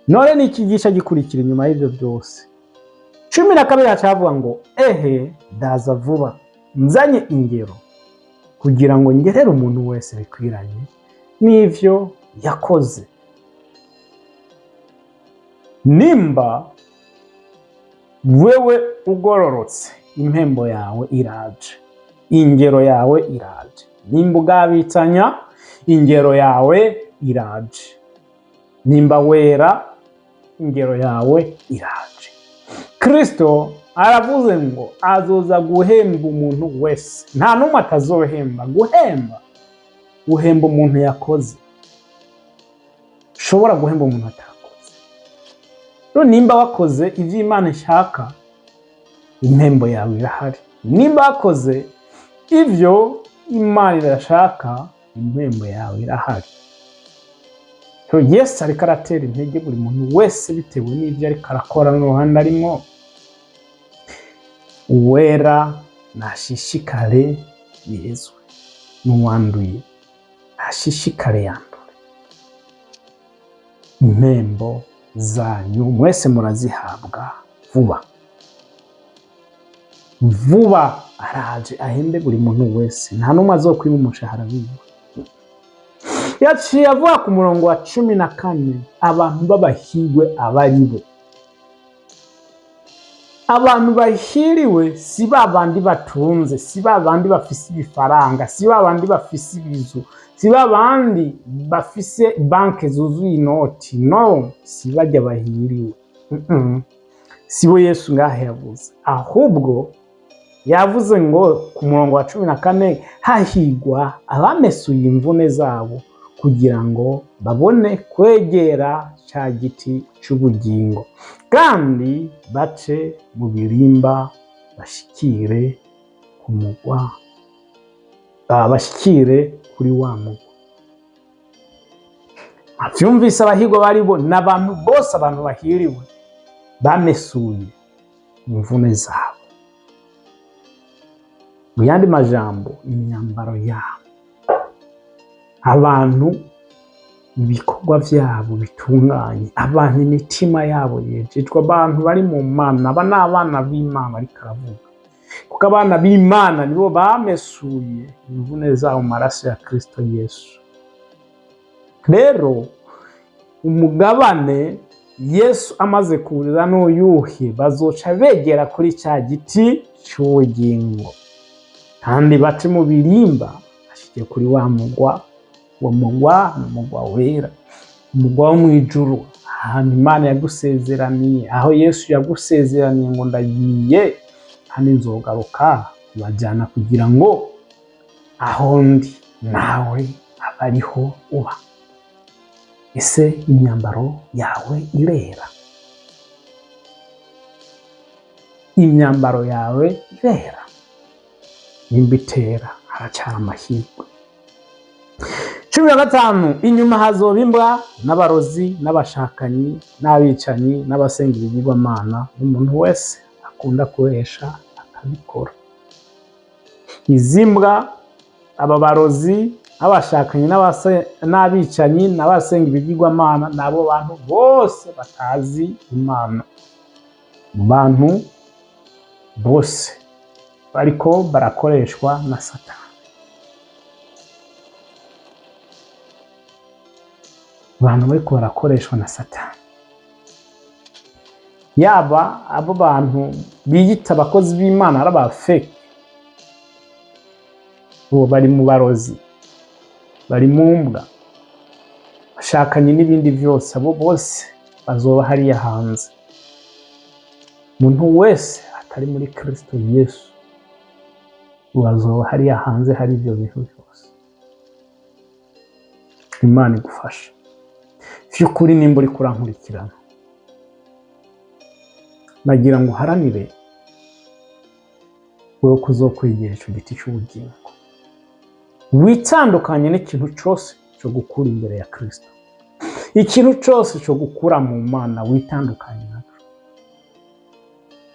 None ni iki gica gikurikira inyuma y'ivyo byose? 12 hacavuga ngo: "Ehe, ndaza vuba, nzanye ingero kugira ngo ngerere umuntu wese bikwiranye n'ivyo yakoze." Nimba wewe ugororotse, impembo yawe iraje, ingero yawe iraje. Nimba ugabitsanya, ingero yawe iraje. Nimba wera, ingero yawe iraje. Kristo aravuze ngo azoza guhemba umuntu wese, nta n'umwe atazohemba. Guhemba, guhemba umuntu yakoze, ushobora guhemba umuntu atakoze. Rero nimba wakoze ivyo Imana ishaka, impembo yawe irahari. Nimba wakoze ivyo Imana idashaka, impembo yawe irahari. Rero Yesu ariko aratera intege buri muntu wese bitewe n'ibyo ariko arakora n'uruhande arimo: uwera nashishikare yezwe, n'uwanduye nashishikare yandure. Impembo zanyu mwese murazihabwa vuba vuba. Araje ahembe buri muntu wese, nta n'umwe azokwima umushahara wiwe. Yaciye avuga ku murongo wa 14 abantu b'abahigwe aba ari bo. Abantu bahiriwe si ba bandi batunze, si ba bandi bafise ibifaranga, si ba bandi bafise ibizu, si ba bandi bafise banke zuzuye inoti. No, si barya bahiriwe. Sibo Yesu ngaha yavuze, ahubwo yavuze ngo ku murongo wa 14: "Hahigwa abamesuye imvune zabo, kugira ngo babone kwegera ca giti c'ubugingo, kandi bace mu birimba bashikire ku mugwa, bashikire kuri wa mugwa." Avyumvise? Abahigwa baribo ni abantu bose, abantu bahiriwe bamesuye imvune zabo, mu yandi majambo imyambaro yabo, abantu ibikorwa vyabo bitunganye, abantu imitima yabo yejejwe, abantu bari mu Mana. Aba ni abana b'Imana ariko aravuga, kuko abana b'Imana nibo bamesuye imvune zabo mu maraso ya Kristo Yesu. Rero umugabane Yesu amaze kuza n'uyuhe? Bazoca begera kuri ca giti c'ubugingo, kandi bace mu birimba bashike kuri wa mugwa. Uwo mugwa ni umugwa wera, umugwa wo mw'ijuru, ahantu Imana yagusezeraniye, aho Yesu yagusezeraniye ngo: "Ndagiye kandi nzogaruka kubajyana, kugira ngo aho ndi nawe abe ariho uba." Ese imyambaro yawe irera? Imyambaro yawe irera? Nimba itera, haracyari amahirwe. 15: "Inyuma hazoba imbwa n'abarozi n'abashakanyi n'abicanyi n'abasenga ibigirwamana n'umuntu wese akunda kubesha akabikora." Izi mbwa, aba barozi, abashakanyi n'abicanyi n'abasenga ibigirwamana, n'abo bantu bose batazi Imana, mu bantu bose bariko barakoreshwa na Satani. Abantu bariko barakoreshwa na Satani, yaba abo bantu biyita abakozi b'Imana ari aba fake, ubu bari mu barozi, bari mu mbwa, bashakanye n'ibindi byose, abo bose bazoba hariya hanze. Umuntu wese atari muri Kristo Yesu bazoba hariya hanze, hari ibyo bintu byose. Imana igufasha vy'ukuri. Nimba uriko urankurikirana, nagira ngo uharanire wewe kuzokwegera ico giti c'ubugingo, witandukanye n'ikintu cose co gukura imbere ya Kristo, ikintu cose co gukura mu Mana, witandukanye naco,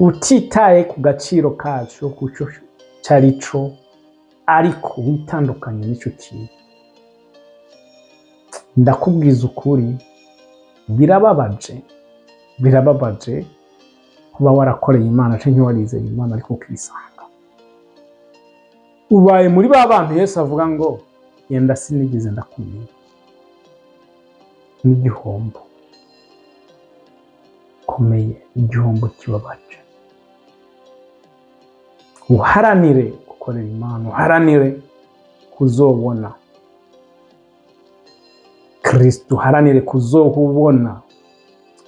utitaye ku gaciro kaco, kuco cari co, ariko witandukanye n'ico kintu. Ndakubwiza ukuri, birababaje, birababaje kuba warakoreye Imana canke warizeye Imana, ariko ukisanga ubaye muri ba bantu Yesu avuga ngo: "Genda, sinigeze ndakumenya." N'igihombo komeye, igihombo kibabaje. Uharanire gukorera Imana, uharanire kuzobona Kristo, uharanire kuzohubona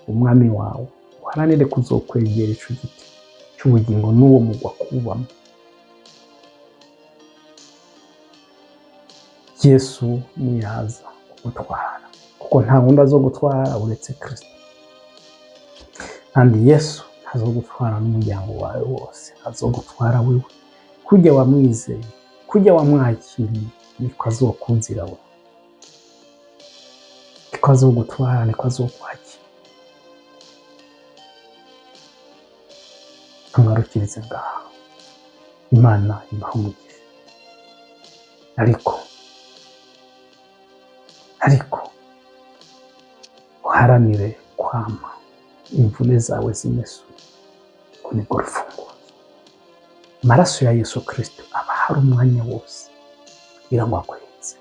umwami wawe, uharanire kuzokwegera ico giti c'ubugingo n'uwo mugwa kubamo Yesu niyaza kugutwara, kuko nta wundi azogutwara uretse Kristo. Kandi Yesu ntazogutwara n'umuryango wawe wose, azogutwara wewe. Kurya wamwizeye, kurya wamwakiriye, niko azokuzira we, niko azogutwara, niko azokwakira. Tungarukirize ngaha. Imana ibahe umugisha. Ariko uharanire kwama imvune zawe zimesuye, ko nirwo rufunguzo. Amaraso ya Yesu Kristo aba hari umwanya wose kugira ngo akweze.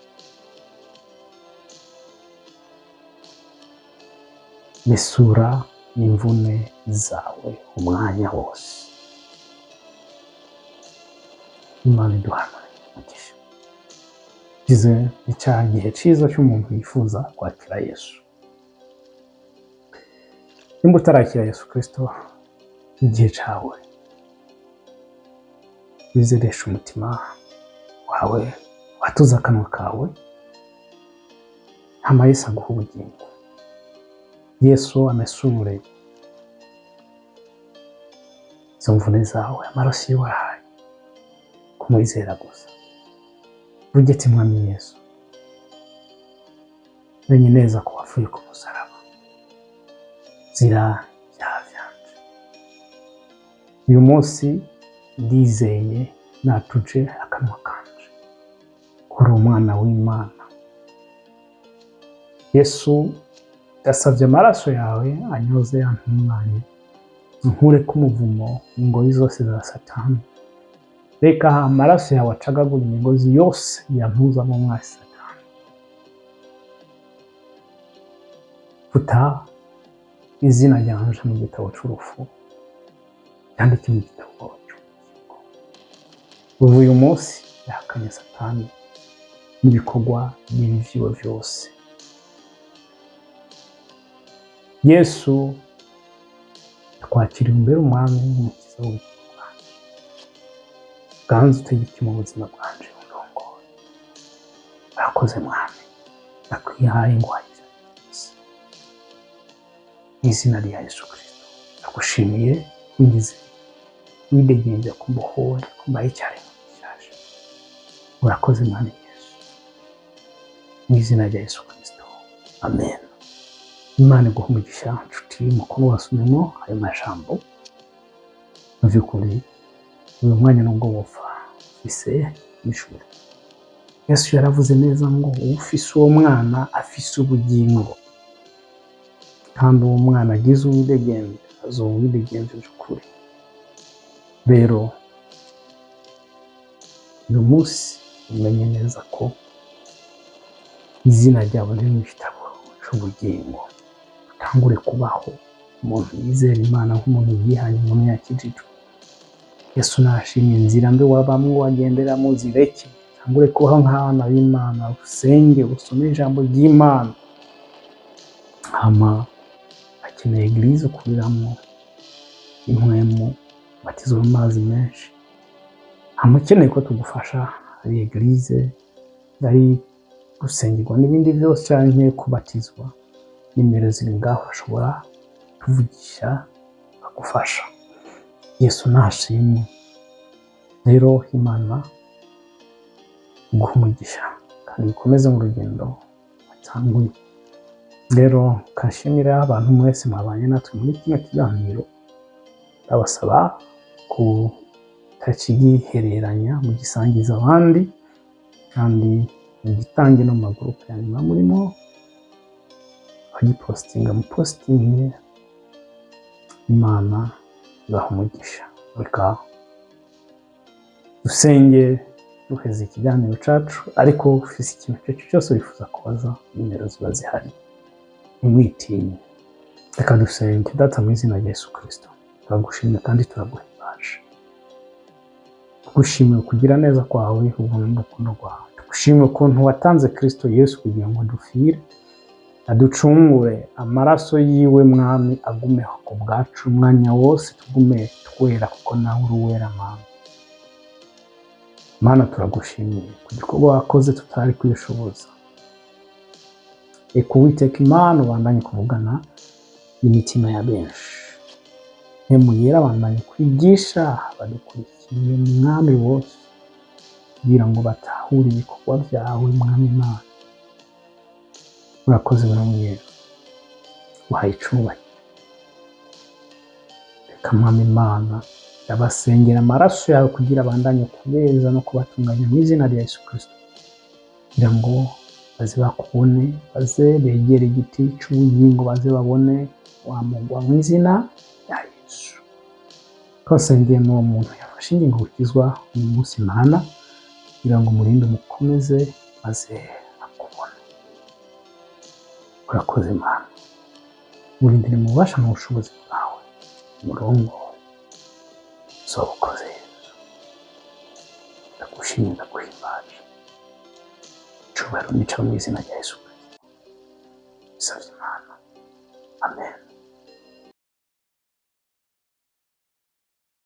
Mesura imvune zawe umwanya wose. Imana iduhana umugisha. Gize ni cya gihe cyiza cy'umuntu yifuza kwakira Yesu. Nimba utarakira Yesu Kristo, igihe cyawe, wizeresha umutima wawe, watuza akanwa kawe, hama Yesu aguha ubugingo. Yesu amesure izo mvune zawe, amaraso yiwe arahari kumwizera gusa. Uvuge ati: "Mwami Yesu, menye neza ko wapfuye ku musaraba zira ibyaha byanje. Uyu munsi ndizeye, natuje akanwa kanje ko uri umwana w'Imana. Yesu, ndasabye amaraso yawe anyoze, antunganye, nkureko umuvumo, ingoyi zose za Satani. Reka amaraso yawe acagagura imigozi yose yampuzamo mwasi Satani. Futa izina ryanje mu gitabo c'urupfu, yandike mu gitabo cy'ubugingo. Kuva uyu munsi yahakanye Satani n'ibikorwa bibi vyiwe vyose. Yesu, twakiriye imbere umwami n'umukiza w'ubugingo bwanje. Ganza utegeke mu buzima bwanje, undongore. Urakoze Mwami, ndakwihaye, nguhaye ivyawe byose. Mu izina rya Yesu Kristo ndagushimiye, ungize widegenja, ko mbohowe, ko mbaye icyaremwe gishaje. Urakoze Mwami Yesu, mu izina rya Yesu Kristo, amen. Imana iguha umugisha, nshuti mukuru wasomyemo ayo majambo. Mu by'ukuri uyu mwanya nubwo wopfa ufise ijuru. Yesu yaravuze neza ngo ufise uwo mwana afise ubugingo, kandi uwo mwana agize uwidegembya azoba uwidegembya by'ukuri. Rero uyu munsi umenye neza ko izina ryawe riri mu gitabo cy'ubugingo, utangure kubaho umuntu yizera Imana, nk'umuntu yihanye, umuntu yakijijwe. Yesu nashimye. Inzira mbi wabamwo, wagenderamo, zireke, utangure kubaho nk'abana b'Imana, usenge, usome ijambo ry'Imana. Hama akeneye église ukuriramo impwemu, ubatizwa mu mazi menshi. Hama ukeneye ko tugufasha, ari église, ari gusengerwa n'ibindi byose, canke kubatizwa, nimero ziri ngaho, ushobora kuvugisha bakagufasha. Yesu nashimwe. Rero Imana iguhe umugisha kandi bikomeze mu rugendo watanguye. Rero kashimira abantu mwese mwabanye natwe muri kino kiganiro. Ndabasaba kutakigihereranya, mugisangiza abandi, kandi mugitange no mu magurupe yanyu muba murimo, abagipositinga mupositinge. Imana ibaha umugisha. Reka dusenge duheze ikiganiro cacu, ariko ufise ikintu icyo ari cyo cyose wifuza kubaza, nimero ziba zihari, ntimwitinye. Reka dusenge. Data, mu izina rya Yesu Kristo, turagushimye kandi turaguhimbaje. Tugushimiye kugira neza kwawe, ubuntu n'urukundo rwawe. Tugushimiye ukuntu watanze Kristo Yesu kugira ngo dupfire, aducungure. Amaraso yiwe, Mwami, agumeho ku bwacu umwanya wose, tugume twera kuko nawe uri uwera. Mana, Mana, turagushimiye ku gikorwa wakoze tutari kwishoboza. Reka Uwiteka Imana ubandanye kuvugana n'imitima ya benshi. Mpwemu Yera abandanye kwigisha abadukurikiye, Mwami, bose, kugira ngo batahure ibikorwa byawe. Mwami Imana, urakoze. Mwami, uhaye icubahiro. Reka Mwami Imana ndabasengera amaraso yawe kugira abandanye kubeza no kubatunganya mu izina rya Yesu Kristo, kugira ngo baze bakubone, baze begere igiti cy'ubugingo, baze babone wamugwa mu izina rya Yesu. Twasengeye n'uwo muntu yafashe ingingo gukizwa uyu munsi, Mana, kugira ngo umurinde, umukomeze, maze akubone. Urakoze Mana. Murindire mu bubasha n'ubushobozi bwawe, murongore. Uzoba ukoze, Yesu. Ndagushimye, ndaguhimbaje. Icubahiro nicawe mu izina rya Yesu Kristo. Bisavye Imana. Amen.